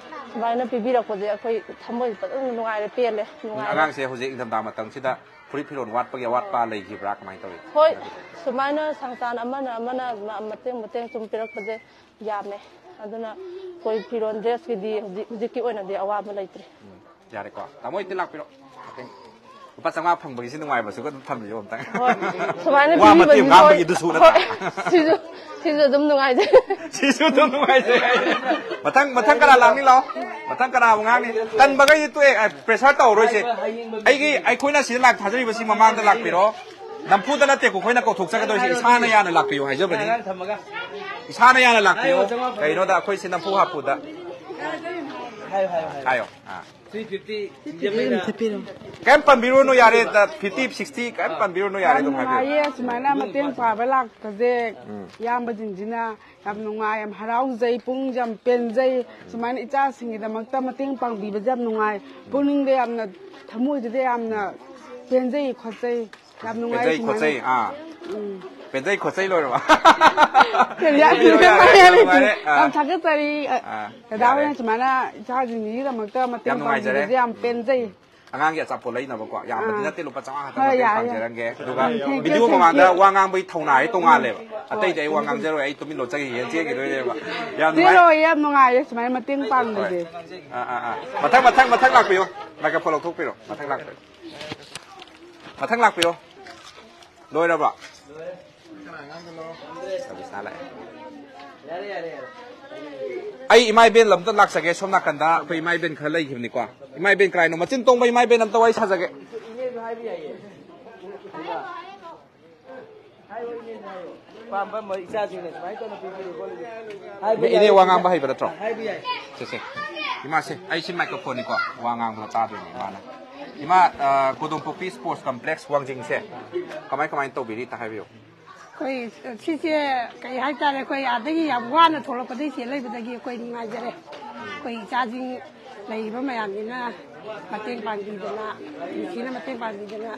ꯁꯨꯃꯥꯏꯅ ꯄꯤꯕꯤꯔꯛꯄꯁꯦ ꯑꯩꯈꯣꯏ ꯊꯃꯣꯏ ꯐꯖꯅ ꯅꯨꯡꯉꯥꯏꯔꯦ, ꯄꯦꯜꯂꯦ, ꯅꯨꯡꯉꯥꯏꯔꯦ꯫ ꯑꯉꯥꯡꯁꯦ ꯍꯧꯖꯤꯛ ꯏꯪꯊꯝꯊꯥ ꯃꯇꯝꯁꯤꯗ ꯐꯨꯔꯤꯠ ꯐꯤꯔꯣꯜ ꯋꯥꯠꯄꯒꯤ ꯑꯋꯥꯠꯄ ꯂꯩꯈꯤꯕ꯭ꯔꯥ, ꯀꯃꯥꯏꯅ ꯇꯧꯏ? ꯍꯣꯏ, ꯁꯨꯃꯥꯏꯅ ꯁꯪꯁꯥꯟ ꯑꯃꯅ ꯑꯃꯅ ꯃ-, ꯃꯇꯦꯡ ꯃꯇꯦꯡ ꯁꯨꯝ ꯄꯤꯔꯛꯄꯁꯦ ꯌꯥꯝꯃꯦ꯫ ꯑꯗꯨꯅ ꯑꯩꯈꯣꯏ ꯐꯤꯔꯣꯜ, ꯗ꯭ꯔꯦꯁꯀꯤꯗꯤ ꯍꯧꯖꯤꯛ, ꯍꯧꯖꯤꯛꯀꯤ ꯑꯣꯏꯅꯗꯤ ꯑꯋꯥꯕ ꯂꯩꯇ꯭ꯔꯤ꯫ ꯎꯝ, ꯌꯥꯔꯦꯀꯣ꯫ ꯇꯥꯃꯣ, ꯍꯦꯛꯇ ꯂꯥꯛꯄꯤꯔꯣ꯫ ꯂꯨꯄꯥ ꯆꯥꯝꯃꯉꯥ ꯐꯪꯕꯒꯤꯁꯤ ꯅꯨꯡꯉꯥꯏꯕꯁꯨ ꯑꯗꯨꯝ ꯊꯝꯕꯤꯌꯣ ꯑꯝꯇꯪ꯫ ꯍꯣꯏ, ꯁꯨꯃꯥꯏꯅ ꯋꯥ ꯃꯇꯦꯡ ꯄꯤꯕꯤꯕꯁꯤ ꯉꯥꯡꯕꯒꯤꯗꯨꯁꯨ ꯍꯣꯏ, ꯅꯠꯇ꯭ꯔꯥ? ꯁꯤꯁꯨ, ꯁꯤꯁꯨ ꯑꯗꯨꯝ ꯅꯨꯡꯉꯥꯏꯖꯩ꯫ ꯁꯤꯁꯨ ꯑꯗꯨꯝ ꯅꯨꯡꯉꯥꯏꯖꯩ ꯍꯥꯏꯌꯦ꯫ ꯃꯊꯪ, ꯃꯊꯪ ꯀꯅꯥ ꯂꯥꯛꯅꯤ? ꯂꯥꯛꯑꯣ꯫ ꯃꯊꯪ ꯀꯅꯥ ꯑꯃꯨꯛ ꯉꯥꯡꯅꯤ? ꯇꯟꯕꯈꯩꯗꯤ ꯇꯣꯛꯑꯦ, ꯑ, pressure ꯇꯧꯔꯣꯏꯁꯦ꯫ ꯑꯩꯒꯤ, ꯑꯩꯈꯣꯏꯅ ꯁꯤꯗ ꯂꯥꯛ ꯊꯥꯖꯔꯤꯕꯁꯤ ꯃꯃꯥꯡꯗ ꯂꯥꯛꯄꯤꯔꯣ꯫ ꯅꯝꯐꯨꯗ ꯅꯠꯇꯦꯀꯣ ꯑꯩꯈꯣꯏꯅ ꯀꯧꯊꯣꯛꯆꯒꯗꯣꯏꯁꯦ, ꯏꯁꯥꯅ ꯌꯥꯅ ꯂꯥꯛꯄꯤꯌꯨ ꯍꯥꯏꯖꯕꯅꯤ꯫ ꯏꯁꯥꯅ ꯌꯥꯅ ꯂꯥꯛꯄꯤꯌꯨ꯫ ꯀꯩꯅꯣꯗ ꯑꯩꯈꯣꯏꯁꯦ ꯅꯝꯐꯨ ꯍꯥꯐꯨꯗ꯫ ꯍꯥꯏꯌꯣ꯫ ꯑꯥ꯫ ꯀꯩꯝ ꯄꯟꯕꯤꯔꯨꯅꯨ ꯌꯥꯔꯦ, ꯐꯤꯐꯇꯤ, ꯁꯤꯛꯁꯇꯤ ꯀꯩꯝ ꯄꯟꯕꯤꯔꯨꯅꯨ ꯌꯥꯔꯦ, ꯌꯥꯝ ꯑꯗꯨꯝ ꯍꯥꯏꯕꯤꯌꯨ꯫ ꯅꯨꯡꯉꯥꯏꯌꯦ ꯁꯨꯃꯥꯏꯅ ꯃꯇꯦꯡ ꯄꯥꯡꯕ ꯂꯥꯛꯄꯁꯦ꯫ ꯏꯌꯥꯝꯕꯁꯤꯡꯁꯤꯅ ꯌꯥꯝ ꯅꯨꯡꯉꯥꯏ, ꯌꯥꯝ ꯍꯔꯥꯎꯖꯩ, ꯄꯨꯛꯅꯤꯡꯁꯦ ꯌꯥꯝ ꯄꯦꯟꯖꯩ꯫ ꯁꯨꯃꯥꯏꯅ ꯏꯆꯥꯁꯤꯡꯒꯤꯗꯃꯛꯇ ꯃꯇꯦꯡ ꯄꯥꯡꯕꯤꯕꯁꯦ ꯌꯥꯝ ꯅꯨꯡꯉꯥꯏ, ꯄꯨꯛꯅꯤꯡꯗ ꯌꯥꯝꯅ, ꯊꯃꯣꯏꯗꯨꯗ ꯌꯥꯝꯅ ꯄꯦꯟꯖꯩ ꯈꯣꯠꯆꯩ꯫ ꯌꯥꯝ ꯅꯨꯡꯉꯥꯏ ꯄꯦꯟꯖꯩ ꯁꯨꯃꯥꯏꯅ꯫ ꯈꯣꯠꯆꯩ, ꯑꯥ꯫ ꯎꯝ꯫ ꯄꯦꯟꯖꯩ ꯈꯣꯠꯆꯩ ꯂꯣꯏꯔꯕ? ꯀꯔꯤ ꯍꯥꯏꯗꯣꯏꯅꯣ? ꯌꯥꯔꯦ, ꯌꯥꯔꯦ, ꯌꯥꯝ ꯅꯨꯡꯉꯥꯏꯔꯦ꯫ ꯑꯥ꯫ ꯌꯥꯝ ꯊꯥꯒꯠꯆꯔꯤ꯫ ꯑꯥ, ꯗꯗꯥ ꯌꯥꯔꯦ꯫ ꯍꯣꯏꯅ ꯁꯨꯃꯥꯏꯅ ꯏꯆꯥꯁꯤꯡꯁꯤꯒꯤꯗꯃꯛꯇ ꯃꯇꯦꯡ ꯌꯥꯝ ꯅꯨꯡꯉꯥꯏꯖꯔꯦ꯫ ꯄꯥꯡꯕꯤꯕꯁꯦ ꯌꯥꯝ ꯄꯦꯟꯖꯩ꯫ ꯑꯉꯥꯡꯒꯤ ꯑꯆꯥꯄꯣꯠ ꯂꯩꯅꯕꯀꯣ, ꯌꯥꯝꯕꯗꯤ ꯑꯥ꯫ ꯅꯠꯇꯦ, ꯂꯨꯄꯥ ꯆꯥꯝꯃꯉꯥ ꯈꯛꯇꯪ ꯍꯣꯏ, ꯃꯇꯦꯡ ꯌꯥꯏ, ꯌꯥꯏ꯫ ꯄꯥꯡꯖꯔꯝꯒꯦ꯫ ꯑꯗꯨꯒ thank you, ꯚꯤꯗꯤꯑꯣ thank ꯃꯃꯥꯡꯗ you꯫ ꯋꯥ ꯉꯥꯡꯕꯒꯤ ꯊꯧꯅꯥ ꯑꯩ ꯇꯣꯡꯉꯥꯜꯂꯦꯕ꯫ ꯑꯇꯩꯗꯤ ꯑꯩ ꯋꯥ ꯉꯥꯡꯖꯔꯣꯏ, ꯑꯩ ꯇꯨꯃꯤꯟ ꯂꯣꯠꯆꯈꯤꯒꯦ, ꯆꯦꯟꯈꯤꯗꯣꯏꯅꯦꯕ꯫ ꯌꯥꯝ ꯅꯨꯡꯉꯥꯏ꯫ ꯆꯦꯜꯂꯣꯏ, ꯌꯥꯝ ꯅꯨꯡꯉꯥꯏꯌꯦ ꯁꯨꯃꯥꯏꯅ ꯃꯇꯦꯡ ꯄꯥꯡꯕꯁꯦ꯫ ꯍꯣꯏ꯫ ꯑꯥ, ꯑꯥ, ꯑꯥ꯫ ꯃꯊꯪ, ꯃꯊꯪ, ꯃꯊꯪ ꯂꯥꯛꯄꯤꯌꯣ꯫ Microphone ꯂꯧꯊꯣꯛꯄꯤꯔꯣ꯫ ꯃꯊꯪ ꯂꯥꯛꯄꯤꯌꯣ꯫ ꯃꯊꯪ ꯂꯥꯛꯄꯤꯌꯣ꯫ ꯂꯣꯏꯔꯕꯣ? ꯔꯕꯤꯁꯅꯥ ꯂꯥꯛꯑꯦ꯫ ꯑꯩ ꯏꯃꯥ ꯏꯕꯦꯟ ꯑꯝꯇ ꯂꯥꯛꯆꯒꯦ, ꯁꯣꯝ ꯅꯥꯀꯟꯗ ꯑꯩꯈꯣꯏ ꯏꯃꯥ ꯏꯕꯦꯟ ꯈꯔ ꯂꯩꯈꯤꯕꯅꯤꯀꯣ꯫ ꯏꯃꯥ ꯏꯕꯦꯟ ꯀꯔꯥꯏꯅꯣ? ꯃꯆꯤꯟ ꯇꯣꯡꯕ ꯏꯃꯥ ꯏꯕꯦꯟ ꯑꯝꯇ ꯋꯥꯔꯤ ꯁꯥꯖꯒꯦ꯫ ꯄꯥꯝꯕ ꯃ-, ꯏꯆꯥꯁꯤꯡꯅ ꯁꯨꯃꯥꯏꯅ ꯇꯧꯅ ꯄꯤꯕꯤꯔꯤ ꯈꯣꯠꯂꯤꯗꯣ ꯍꯥꯏꯕ ꯏꯅꯦ, ꯌꯥꯏ꯫ ꯋꯥ ꯉꯥꯡꯕ ꯍꯩꯕ ꯅꯠꯇ꯭ꯔꯣ? ꯍꯥꯏꯕ ꯌꯥꯏ꯫ ꯁꯦ, ꯁꯦ꯫ ꯏꯃꯥꯁꯦ, ꯑꯩ ꯁꯤ microphoneꯅꯤꯀꯣ, ꯋꯥ ꯉꯥꯡꯕꯗ ꯇꯥꯗꯣꯏꯅꯦ ꯏꯃꯥꯅ꯫ ꯏꯃꯥ, ꯀꯣꯗꯣꯝꯄꯣꯛꯄꯤ ꯁ꯭ꯄꯣꯔꯠꯁ ꯀꯝꯄ꯭ꯂꯦꯛꯁ ꯋꯥꯡꯖꯤꯡꯁꯦ ꯀꯃꯥꯏ ꯀꯃꯥꯏꯅ ꯇꯧꯕꯤꯔꯤ ꯑꯝꯇ ꯍꯥꯏꯕꯤꯌꯨ꯫ ꯑꯩꯈꯣꯏ ꯁꯤꯁꯦ ꯀꯩ ꯍꯥꯏꯇꯥꯔꯦ, ꯑꯩꯈꯣꯏ ꯑꯥꯗꯒꯤ ꯌꯥꯝ ꯋꯥꯅ ꯊꯣꯛꯂꯛꯄꯗꯒꯤ ꯁꯤ ꯂꯩꯕꯗꯒꯤ ꯑꯩꯈꯣꯏ ꯅꯨꯡꯉꯥꯏꯖꯔꯦ꯫ ꯑꯩꯈꯣꯏ ꯏꯆꯥꯁꯤꯡ ꯂꯩꯔꯤꯕ ꯃꯌꯥꯝꯁꯤꯅ ꯃꯇꯦꯡ ꯄꯥꯡꯕꯤꯗꯅ, ꯅꯨꯡꯁꯤꯅ ꯃꯇꯦꯡ ꯄꯥꯡꯕꯤꯗꯅ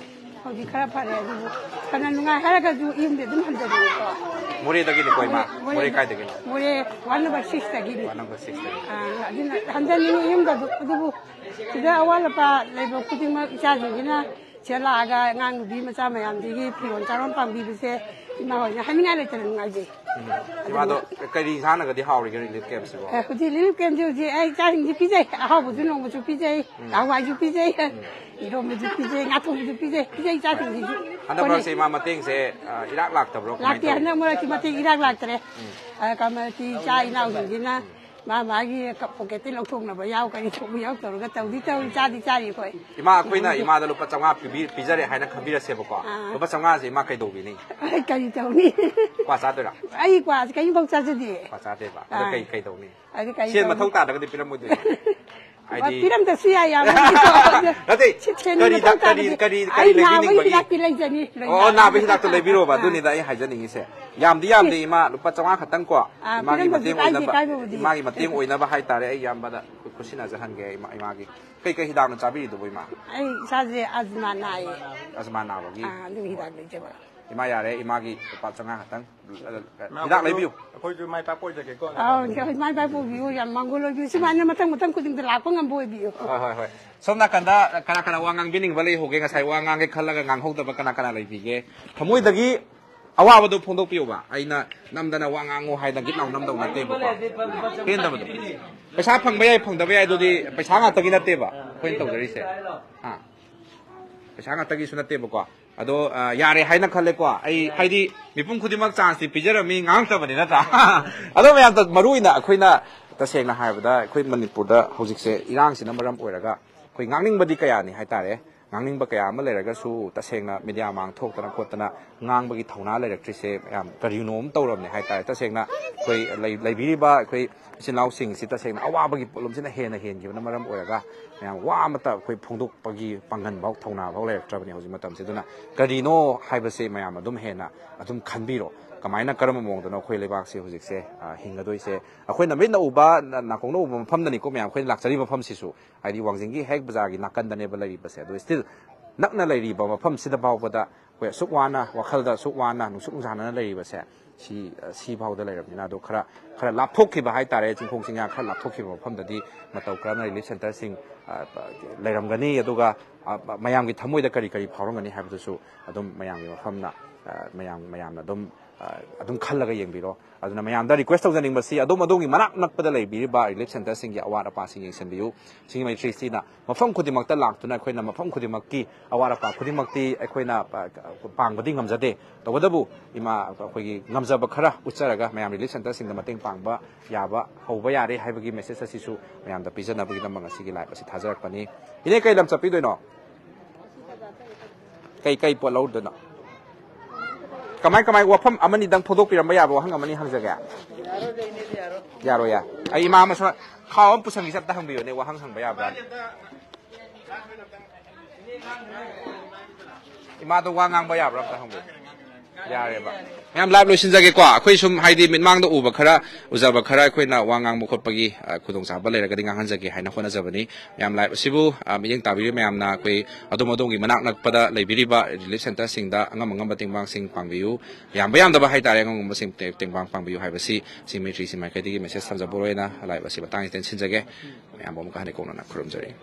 ꯍꯧꯖꯤꯛ ꯈꯔ ꯐꯔꯦ꯫ ꯑꯗꯨꯕꯨ ꯐꯅ ꯅꯨꯡꯉꯥꯏ ꯍꯥꯏꯔꯒꯁꯨ ꯌꯨꯝꯗꯤ ꯑꯗꯨꯝ ꯍꯟꯖꯅꯤꯡꯉꯤꯀꯣ꯫ ꯃꯣꯔꯦꯗꯒꯤꯅꯤꯀꯣ ꯏꯃꯥ? ꯃꯣꯔꯦ ꯀꯥꯏꯗꯒꯤꯅꯣ? ꯃꯣꯔꯦ ꯋꯥꯔꯗ ꯅꯝꯕꯔ ꯁꯤꯛꯁꯇꯒꯤꯅꯤ꯫ Ward number ꯁꯤꯛꯁꯇꯒꯤ꯫ ꯑꯥ, ꯑꯗꯨꯅ ꯍꯟꯖꯅꯤꯡꯉꯤ ꯌꯨꯝꯗ ꯑꯗꯨꯝ꯫ ꯑꯗꯨꯕꯨ ꯁꯤꯗ ꯑꯋꯥꯠ ꯑꯄꯥ ꯂꯩꯕ ꯈꯨꯗꯤꯡꯃꯛ ꯏꯆꯥꯁꯤꯡꯁꯤꯅ ꯁꯤꯗ ꯂꯥꯛꯑꯒ ꯑꯉꯥꯡ ꯅꯨꯄꯤ ꯃꯆꯥ ꯃꯌꯥꯝꯁꯤꯒꯤ ꯐꯤꯔꯣꯜ ꯆꯥꯔꯣꯟ ꯄꯥꯡꯕꯤꯕꯁꯦ ꯏꯃꯥ ꯍꯣꯏꯅ ꯍꯥꯏꯅꯤꯡꯉꯥꯏ ꯂꯩꯇꯅ ꯅꯨꯡꯉꯥꯏꯖꯩ꯫ ꯎꯝ꯫ ꯏꯃꯥꯗꯣ ꯀꯔꯤ ꯏꯟꯁꯥꯡꯅꯒꯗꯤ ꯍꯥꯎꯔꯤꯒꯦ ꯔꯤꯂꯤꯐ ꯀꯦꯝꯁꯤꯕꯣ? ꯑꯦ, ꯍꯧꯖꯤꯛ ꯔꯤꯂꯤꯐ ꯀꯦꯝꯁꯦ ꯍꯧꯖꯤꯛ ꯑꯩ ꯏꯆꯥꯁꯤꯡꯁꯤ ꯄꯤꯖꯩ꯫ ꯑꯍꯥꯎꯕꯁꯨ ꯅꯣꯡꯃꯁꯨ ꯄꯤꯖꯩ, ꯎꯝ꯫ ꯍꯋꯥꯏꯁꯨ ꯄꯤꯖꯩ, ꯎꯝ꯫ ꯏꯔꯣꯝꯕꯁꯨ ꯄꯤꯖꯩ, ꯉꯥ ꯊꯣꯡꯕꯁꯨ ꯄꯤꯖꯩ, ꯄꯤꯖꯩ ꯏꯆꯥꯁꯤꯡꯁꯤꯁꯨ꯫ ꯍꯟꯗꯛ ꯍꯣꯠꯅꯩ꯫ ꯃꯔꯛꯁꯦ ꯏꯃꯥ ꯃꯇꯦꯡꯁꯦ, ꯑ, ꯏꯔꯥꯛ ꯂꯥꯛꯇꯕ꯭ꯔꯣ? ꯀꯃꯥꯏꯅ ꯂꯥꯛꯇꯦ, ꯇꯧꯏ? ꯍꯟꯗꯛ ꯃꯔꯛꯁꯤ ꯃꯇꯦꯡ ꯏꯔꯥꯛ ꯂꯥꯛꯇ꯭ꯔꯦ꯫ ꯎꯝ꯫ ꯑ, ꯀꯃ-, ꯏꯆꯥ ꯏꯅꯥꯎꯁꯤꯡꯁꯤꯅ ꯃꯥ ꯃꯥꯒꯤ ꯀ-, ꯄꯣꯀꯦꯠꯇꯩ ꯂꯧꯊꯣꯛꯅꯕ ꯌꯥꯎ, ꯀꯔꯤ ꯇꯧꯕ ꯌꯥꯎ ꯇꯧꯔꯒ ꯇꯧꯗꯤ ꯇꯧꯔꯤ, ꯆꯥꯗꯤ ꯆꯥꯔꯤ ꯑꯩꯈꯣꯏ꯫ ꯏꯃꯥ, ꯑꯩꯈꯣꯏꯅ ꯑꯗꯨꯅ ꯏꯃꯥꯗ ꯂꯨꯄꯥ ꯆꯥꯝꯃꯉꯥ ꯄꯤꯕꯤ-, ꯄꯤꯖꯔꯦ ꯍꯥꯏꯅ ꯈꯟꯕꯤꯔꯁꯦꯕꯀꯣ꯫ ꯑꯥ꯫ ꯂꯨꯄꯥ ꯆꯥꯝꯃꯉꯥꯁꯦ ꯏꯃꯥ ꯀꯩꯗꯧꯕꯤꯅꯤ? ꯑꯩ ꯀꯔꯤ ꯇꯧꯅꯤ? ꯀ꯭ꯋꯥ ꯆꯥꯗꯣꯏꯔꯥ? ꯑꯩ ꯀ꯭ꯋꯥꯁꯦ ꯀꯔꯤꯝꯐꯥꯎ ꯆꯥꯖꯗꯦ꯫ ꯀ꯭ꯋꯥ ꯆꯥꯗꯦꯕ꯫ ꯑꯗꯣ ꯑꯥ꯫ ꯀꯩ, ꯀꯩꯗꯧꯅꯤ? ꯑꯗꯨ ꯀꯔꯤ ꯁꯦꯟ ꯇꯧꯅꯤ? ꯃꯊꯧ ꯇꯥꯗ꯭ꯔꯒꯗꯤ ꯄꯤꯔꯝꯃꯣꯏꯗꯣꯏꯅꯤ꯫ ꯍꯥꯏꯗꯤ ꯄꯤꯔꯝꯗꯁꯨ ꯌꯥꯏ, ꯌꯥꯝꯕꯒꯤꯗꯤ꯫ ꯅꯠꯇꯦ, ꯁꯤ ꯁꯦꯟꯒꯤ ꯀꯔꯤ ꯃꯊꯧ ꯗ-, ꯀꯔꯤ, ꯇꯥꯕꯗꯤ ꯀꯔꯤ, ꯀꯔꯤ ꯑꯩ ꯅꯥꯕꯒꯤ ꯂꯩꯕꯤꯅꯤꯡꯕꯒꯤ? ꯍꯤꯗꯥꯛꯇꯤ ꯂꯩꯖꯅꯤ, ꯂꯣꯏꯅ꯫ ꯑꯣ, ꯅꯥꯕ ꯍꯤꯗꯥꯛꯇꯣ ꯂꯩꯕꯤꯔꯣꯕ, ꯑꯥ꯫ ꯑꯗꯨꯅꯤꯗ ꯑꯩ ꯍꯥꯏꯖꯅꯤꯡꯉꯤꯁꯦ꯫ ꯌꯥꯝꯗꯤ ꯌꯥꯝꯗꯦ, ꯏꯃꯥ, ꯂꯨꯄꯥ ꯆꯥꯝꯃꯉꯥ ꯈꯛꯇꯪ ꯀꯣ꯫ ꯑꯥ, ꯏꯃꯥꯒꯤ ꯄꯤꯔꯝꯗꯁꯨ ꯃꯇꯦꯡ ꯀꯥꯏꯗꯦ, ꯑꯣꯏꯅꯕ, ꯀꯥꯏꯕꯕꯨꯗꯤ꯫ ꯏꯃꯥꯒꯤ ꯃꯇꯦꯡ ꯑꯣꯏꯅꯕ ꯍꯥꯏꯇꯥꯔꯦ, ꯑꯩ ꯏꯌꯥꯝꯕꯗ ꯈꯨꯠꯁꯤꯟꯅꯖꯍꯟꯒꯦ, ꯏꯃꯥ, ꯏꯃꯥꯒꯤ꯫ ꯀꯩ ꯀꯩ ꯍꯤꯗꯥꯛꯅꯣ ꯆꯥꯕꯤꯔꯤꯗꯨꯕꯨ, ꯏꯃꯥ? ꯑꯩ ꯏꯁꯥꯁꯦ ꯑꯖꯃꯥ ꯅꯥꯏꯌꯦ꯫ ꯑꯖꯃꯥ ꯅꯥꯕꯒꯤ? ꯑꯥ, ꯑꯗꯨꯒꯤ ꯍꯤꯗꯥꯛ ꯂꯩꯖꯕ꯫ ꯏꯃꯥ, ꯌꯥꯔꯦ, ꯏꯃꯥꯒꯤ ꯂꯨꯄꯥ ꯆꯥꯝꯃꯉꯥ ꯈꯛꯇꯪ꯫ ꯍꯤꯗꯥꯛ ꯂꯩꯕꯤꯌꯨ꯫ ꯑꯩꯈꯣꯏꯁꯨ ꯃꯥꯏ ꯄꯥꯛꯄ ꯑꯣꯏꯖꯒꯦꯀꯣ꯫ ꯑꯥꯎ, ꯃꯥꯏ ꯄꯥꯛꯄ ꯑꯣꯏꯕꯤꯌꯨ, ꯌꯥꯝ ꯃꯪꯒꯣꯜ ꯑꯣꯏꯕꯤꯌꯨ꯫ ꯁꯨꯃꯥꯏꯅ ꯃꯊꯪ ꯃꯊꯪ ꯈꯨꯗꯤꯡꯗ ꯂꯥꯛꯄ ꯉꯝꯕ ꯑꯣꯏꯕꯤꯌꯨ꯫ ꯍꯣꯏ, ꯍꯣꯏ, ꯍꯣꯏ꯫ ꯁꯣꯝ ꯅꯥꯀꯟꯗ ꯀꯅꯥ ꯀꯅꯥ ꯋꯥ ꯉꯥꯡꯕꯤꯅꯤꯡꯕ ꯂꯩꯍꯧꯒꯦ? ꯉꯁꯥꯏ ꯋꯥ ꯉꯥꯡꯒꯦ ꯈꯜꯂꯒ ꯉꯥꯡꯍꯧꯗꯕ ꯀꯅꯥ ꯀꯅꯥ ꯂꯩꯕꯤꯒꯦ? ꯊꯃꯣꯏꯗꯒꯤ ꯑꯋꯥꯕꯗꯣ ꯐꯣꯡꯗꯣꯛꯄꯤꯌꯣꯕ꯫ ꯑꯩꯅ ꯅꯝꯗꯅ ꯋꯥ ꯉꯥꯡꯉꯨ ꯍꯥꯏꯅ ꯒꯤꯠ ꯂꯥꯎ ꯅꯝꯗꯧ ꯅꯠꯇꯦꯕꯀꯣ꯫ ꯄꯦꯟꯗꯕꯗꯣ꯫ ꯄꯩꯁꯥ ꯐꯪꯕ ꯌꯥꯏ, ꯐꯪꯗꯕ ꯌꯥꯏ, ꯑꯗꯨꯗꯤ ꯄꯩꯁꯥ ꯉꯥꯛꯇꯒꯤ ꯅꯠꯇꯦꯕ ꯑꯩꯈꯣꯏꯅ ꯇꯧꯖꯔꯤꯁꯦ꯫ ꯍꯥ? ꯄꯩꯁꯥ ꯉꯥꯛꯇꯒꯤꯁꯨ ꯅꯠꯇꯦꯕꯀꯣ꯫ ꯑꯗꯣ, ꯑ, ꯌꯥꯔꯦ ꯍꯥꯏꯅ ꯈꯜꯂꯦꯀꯣ꯫ ꯑꯩ, ꯍꯥꯏꯗꯤ, ꯃꯤꯄꯨꯝ ꯈꯨꯗꯤꯡꯃꯛ ꯆꯥꯟꯁꯇꯤ ꯄꯤꯖꯔꯝꯃꯤ, ꯉꯥꯡꯉꯛꯇꯕꯅꯤ ꯅꯠꯇ꯭ꯔꯥ? ꯑꯗꯣ ꯃꯌꯥꯝ, ꯃꯔꯨ ꯑꯣꯏꯅ ꯑꯩꯈꯣꯏꯅ ꯇꯁꯦꯡꯅ ꯍꯥꯏꯔꯕꯗ ꯑꯩꯈꯣꯏ ꯃꯅꯤꯄꯨꯔꯗ ꯍꯧꯖꯤꯛꯁꯦ ꯏꯔꯥꯡꯁꯤꯅ ꯃꯔꯝ ꯑꯣꯏꯔꯒ ꯑꯩꯈꯣꯏ ꯉꯥꯡꯅꯤꯡꯕꯗꯤ ꯀꯌꯥꯅꯤ ꯍꯥꯏꯇꯥꯔꯦ꯫ ꯉꯥꯡꯅꯤꯡꯕ ꯀꯌꯥ ꯑꯃ ꯂꯩꯔꯒꯁꯨ ꯇꯁꯦꯡꯅ ꯃꯤꯗꯤꯌꯥ ꯃꯥꯡ ꯊꯣꯛꯇꯅ ꯈꯣꯠꯇꯅ ꯉꯥꯡꯕꯒꯤ ꯊꯧꯅꯥ ꯂꯩꯔꯛꯇ꯭ꯔꯤꯁꯦ ꯌꯥꯝ ꯀꯔꯤꯅꯣ ꯑꯃ ꯇꯧꯔꯕꯅꯦ ꯍꯥꯏꯇꯥꯔꯦ꯫ ꯇꯁꯦꯡꯅ ꯑꯩꯈꯣꯏ ꯂꯩ-, ꯂꯩꯕꯤꯔꯤꯕ ꯑꯩꯈꯣꯏ ꯏꯆꯤꯟ ꯏꯅꯥꯎꯁꯤꯡꯁꯤ ꯇꯁꯦꯡꯅ ꯑꯋꯥꯕꯒꯤ ꯄꯣꯠꯂꯨꯝꯁꯤꯅ ꯍꯦꯟꯅ ꯍꯦꯟꯈꯤꯕꯅ ꯃꯔꯝ ꯑꯣꯏꯔꯒ ꯃꯌꯥꯝ ꯋꯥ ꯑꯃꯠꯇ ꯑꯩꯈꯣꯏ ꯐꯣꯡꯗꯣꯛꯄꯒꯤ ꯄꯥꯡꯒꯟꯐꯥꯎ ꯊꯧꯅꯥꯐꯥꯎ ꯂꯩꯔꯛꯇ꯭ꯔꯕꯅꯤ ꯍꯧꯖꯤꯛ ꯃꯇꯝꯁꯤ꯫ ꯑꯗꯨꯅ ꯀꯔꯤꯅꯣ ꯍꯥꯏꯕꯁꯦ ꯃꯌꯥꯝ ꯑꯗꯨꯝ ꯍꯦꯟꯅ ꯑꯗꯨꯝ ꯈꯟꯕꯤꯔꯣ꯫ ꯀꯃꯥꯏꯅ, ꯀꯔꯝꯕ ꯃꯑꯣꯡꯗꯅꯣ ꯑꯩꯈꯣꯏ ꯂꯩꯕꯥꯛꯁꯦ ꯍꯧꯖꯤꯛꯁꯦ, ꯑ, ꯍꯤꯡꯒꯗꯣꯏꯁꯦ? ꯑꯩꯈꯣꯏꯅ ꯃꯤꯠꯅ ꯎꯕ, ꯅ-, ꯅꯥꯀꯣꯡꯅ ꯎꯕ ꯃꯐꯝꯗꯅꯤꯀꯣ ꯃꯌꯥꯝ ꯑꯩꯈꯣꯏꯅ ꯂꯥꯛꯆꯔꯤꯕ ꯃꯐꯝꯁꯤꯁꯨ꯫ ꯍꯥꯏꯗꯤ ꯋꯥꯡꯖꯤꯡꯒꯤ ꯍꯦꯛ ꯕꯖꯥꯔꯒꯤ ꯅꯥꯀꯟꯗꯅꯦꯕ ꯂꯩꯔꯤꯕꯁꯦ꯫ ꯑꯗꯣ still ꯅꯛꯅ ꯂꯩꯔꯤꯕ ꯃꯐꯝꯁꯤꯗ ꯐꯥꯎꯕꯗ ꯑꯩꯈꯣꯏ ꯑꯁꯨꯛ ꯋꯥꯅ, ꯋꯥꯈꯜꯗ ꯑꯁꯨꯛ ꯋꯥꯅ, ꯅꯨꯡꯁꯨꯛ ꯅꯨꯡꯁꯥꯅꯅ ꯂꯩꯔꯤꯕꯁꯦ, ꯁꯤ, ꯑ, ꯁꯤ ꯐꯥꯎꯗ ꯂꯩꯔꯕꯅꯤꯅ꯫ ꯑꯗꯣ ꯈꯔ, ꯈꯔ ꯂꯥꯞꯊꯣꯛꯈꯤꯕ ꯍꯥꯏꯇꯥꯔꯦ, ꯆꯤꯡꯈꯣꯡ ꯆꯤꯡꯌꯥ ꯈꯔ ꯂꯥꯞꯊꯣꯛꯈꯤꯕ ꯃꯐꯝꯗꯗꯤ ꯃꯇꯧ ꯀꯔꯝꯅ relief centreꯁꯤꯡ, ꯑ, ꯂꯩꯔꯝꯒꯅꯤ, ꯑꯗꯨꯒ, ꯑ, ꯃꯌꯥꯝꯒꯤ ꯊꯃꯣꯏꯗ ꯀꯔꯤ ꯀꯔꯤ ꯐꯥꯎꯔꯝꯒꯅꯤ ꯍꯥꯏꯕꯗꯨꯁꯨ ꯑꯗꯨꯝ ꯃꯌꯥꯝꯒꯤ ꯃꯐꯝꯅ, ꯑ, ꯃꯌꯥꯝ, ꯃꯌꯥꯝꯅ ꯑꯗꯨꯝ, ꯑ, ꯑꯗꯨꯝ ꯈꯜꯂꯒ ꯌꯦꯡꯕꯤꯔꯣ꯫ ꯑꯗꯨꯅ ꯃꯌꯥꯝꯗ request ꯇꯧꯖꯅꯤꯡꯕꯁꯤ, ꯑꯗꯣꯝ ꯑꯗꯣꯝꯒꯤ ꯃꯅꯥꯛ ꯅꯛꯄꯗ ꯂꯩꯕꯤꯔꯤꯕ relief centreꯁꯤꯡꯒꯤ ꯑꯋꯥꯠ ꯑꯄꯥꯁꯤꯡ ꯌꯦꯡꯁꯤꯟꯕꯤꯌꯨ꯫ ꯁꯤꯡ ꯃꯩꯇ꯭ꯔꯤꯁꯤꯅ ꯃꯐꯝ ꯈꯨꯗꯤꯡꯃꯛꯇ ꯂꯥꯛꯇꯨꯅ ꯑꯩꯈꯣꯏꯅ ꯃꯐꯝ ꯈꯨꯗꯤꯡꯃꯛꯀꯤ ꯑꯋꯥꯠ ꯑꯄꯥ ꯈꯨꯗꯤꯡꯃꯛꯇꯤ ꯑꯩꯈꯣꯏꯅ, ꯑ, ꯄꯥꯡꯕꯗꯤ ꯉꯝꯖꯗꯦ꯫ ꯇꯧꯕꯇꯕꯨ ꯏꯃꯥ, ꯑꯩꯈꯣꯏꯒꯤ ꯉꯝꯖꯕ ꯈꯔ ꯎꯠꯆꯔꯒ ꯃꯌꯥꯝ relief centreꯁꯤꯡꯗ ꯃꯇꯦꯡ ꯄꯥꯡꯕ ꯌꯥꯕ ꯍꯧꯕ ꯌꯥꯔꯦ ꯍꯥꯏꯕꯒꯤ message ꯑꯁꯤꯁꯨ ꯃꯌꯥꯝꯗ ꯄꯤꯖꯅꯕꯒꯤꯗꯃꯛ ꯉꯁꯤꯒꯤ live ꯑꯁꯤ ꯊꯥꯖꯔꯛꯄꯅꯤ꯫ ꯏꯅꯦ, ꯀꯩ ꯂꯝ ꯆꯠꯄꯤꯗꯣꯏꯅꯣ? ꯀꯩ, ꯀꯩ ꯄꯣꯠ ꯂꯧꯗꯣꯏꯅꯣ? ꯀꯃꯥꯏ, ꯀꯃꯥꯏ, ꯋꯥꯐꯝ ꯑꯃꯅꯤꯗꯪ ꯐꯣꯡꯗꯣꯛꯄꯤꯔꯝꯕ ꯌꯥꯕ, ꯋꯥꯍꯪ ꯑꯃꯅꯤ ꯍꯪꯖꯒꯦ꯫ ꯌꯥꯔꯣꯏ, ꯌꯥꯔꯣꯏ꯫ ꯑꯩ ꯏꯃꯥ ꯑꯃꯁꯨ ꯈꯥꯎ ꯑꯃ ꯄꯨꯁꯟꯈꯤ, ꯑꯝꯇ ꯍꯪꯕꯤꯌꯨꯅꯦ, ꯋꯥꯍꯪ ꯍꯪꯕ ꯌꯥꯕ꯭ꯔꯥ? ꯏꯃꯥꯗꯣ ꯋꯥ ꯉꯥꯡꯕ ꯌꯥꯕ꯭ꯔꯥ ꯑꯝꯇ ꯍꯪꯕꯤꯌꯨ꯫ ꯌꯥꯔꯦꯕ꯫ ꯃꯌꯥꯝ live ꯂꯣꯏꯁꯤꯟꯖꯒꯦꯀꯣ꯫ ꯑꯩꯈꯣꯏ ꯁꯨꯝ ꯍꯥꯏꯗꯤ ꯃꯤꯠꯃꯥꯡꯗ ꯎꯕ ꯈꯔ, ꯎꯖꯕ ꯈꯔ ꯑꯩꯈꯣꯏꯅ ꯋꯥ ꯉꯥꯡꯕ ꯈꯣꯠꯄꯒꯤ, ꯑ, ꯈꯨꯗꯣꯡꯆꯥꯕ ꯂꯩꯔꯒꯗꯤ ꯉꯥꯡꯍꯟꯖꯒꯦ ꯍꯥꯏꯅ ꯍꯣꯠꯅꯖꯕꯅꯤ꯫ ꯃꯌꯥꯝ live ꯑꯁꯤꯕꯨ, ꯑ, ꯃꯤꯠꯌꯦꯡ ꯇꯥꯕꯤꯔꯤꯕ ꯃꯌꯥꯝꯅ ꯑꯩꯈꯣꯏ ꯑꯗꯣꯝ ꯑꯗꯣꯝꯒꯤ ꯃꯅꯥꯛ ꯅꯛꯄꯗ ꯂꯩꯕꯤꯔꯤꯕ relief centreꯁꯤꯡꯗ ꯑꯉꯝ ꯑꯉꯝꯕ ꯇꯦꯡꯕꯥꯡꯁꯤꯡ ꯄꯥꯡꯕꯤꯌꯨ꯫ ꯌꯥꯝꯕ ꯌꯥꯝꯗꯕ ꯍꯥꯏꯇꯥꯔꯦ, ꯑꯉꯝ ꯑꯉꯝꯕꯁꯤꯡ ꯇꯦ-, ꯇꯦꯡꯕꯥꯡ ꯄꯥꯡꯕꯤꯌꯨ ꯍꯥꯏꯕꯁꯤ ꯁꯤꯡ ꯃꯩꯇ꯭ꯔꯤꯁꯤ ꯃꯥꯏꯀꯩꯗꯒꯤ message ꯊꯝꯖꯕ ꯑꯣꯏꯅ live ꯑꯁꯤ ꯃꯇꯥꯡꯁꯤꯗ ꯇꯦꯟꯁꯤꯟꯖꯒꯦ꯫ ꯃꯌꯥꯝꯕꯨ ꯑꯃꯨꯛꯀ ꯍꯟꯅ ꯀꯣꯛꯅꯅ ꯈꯨꯔꯨꯝꯖꯔꯤ꯫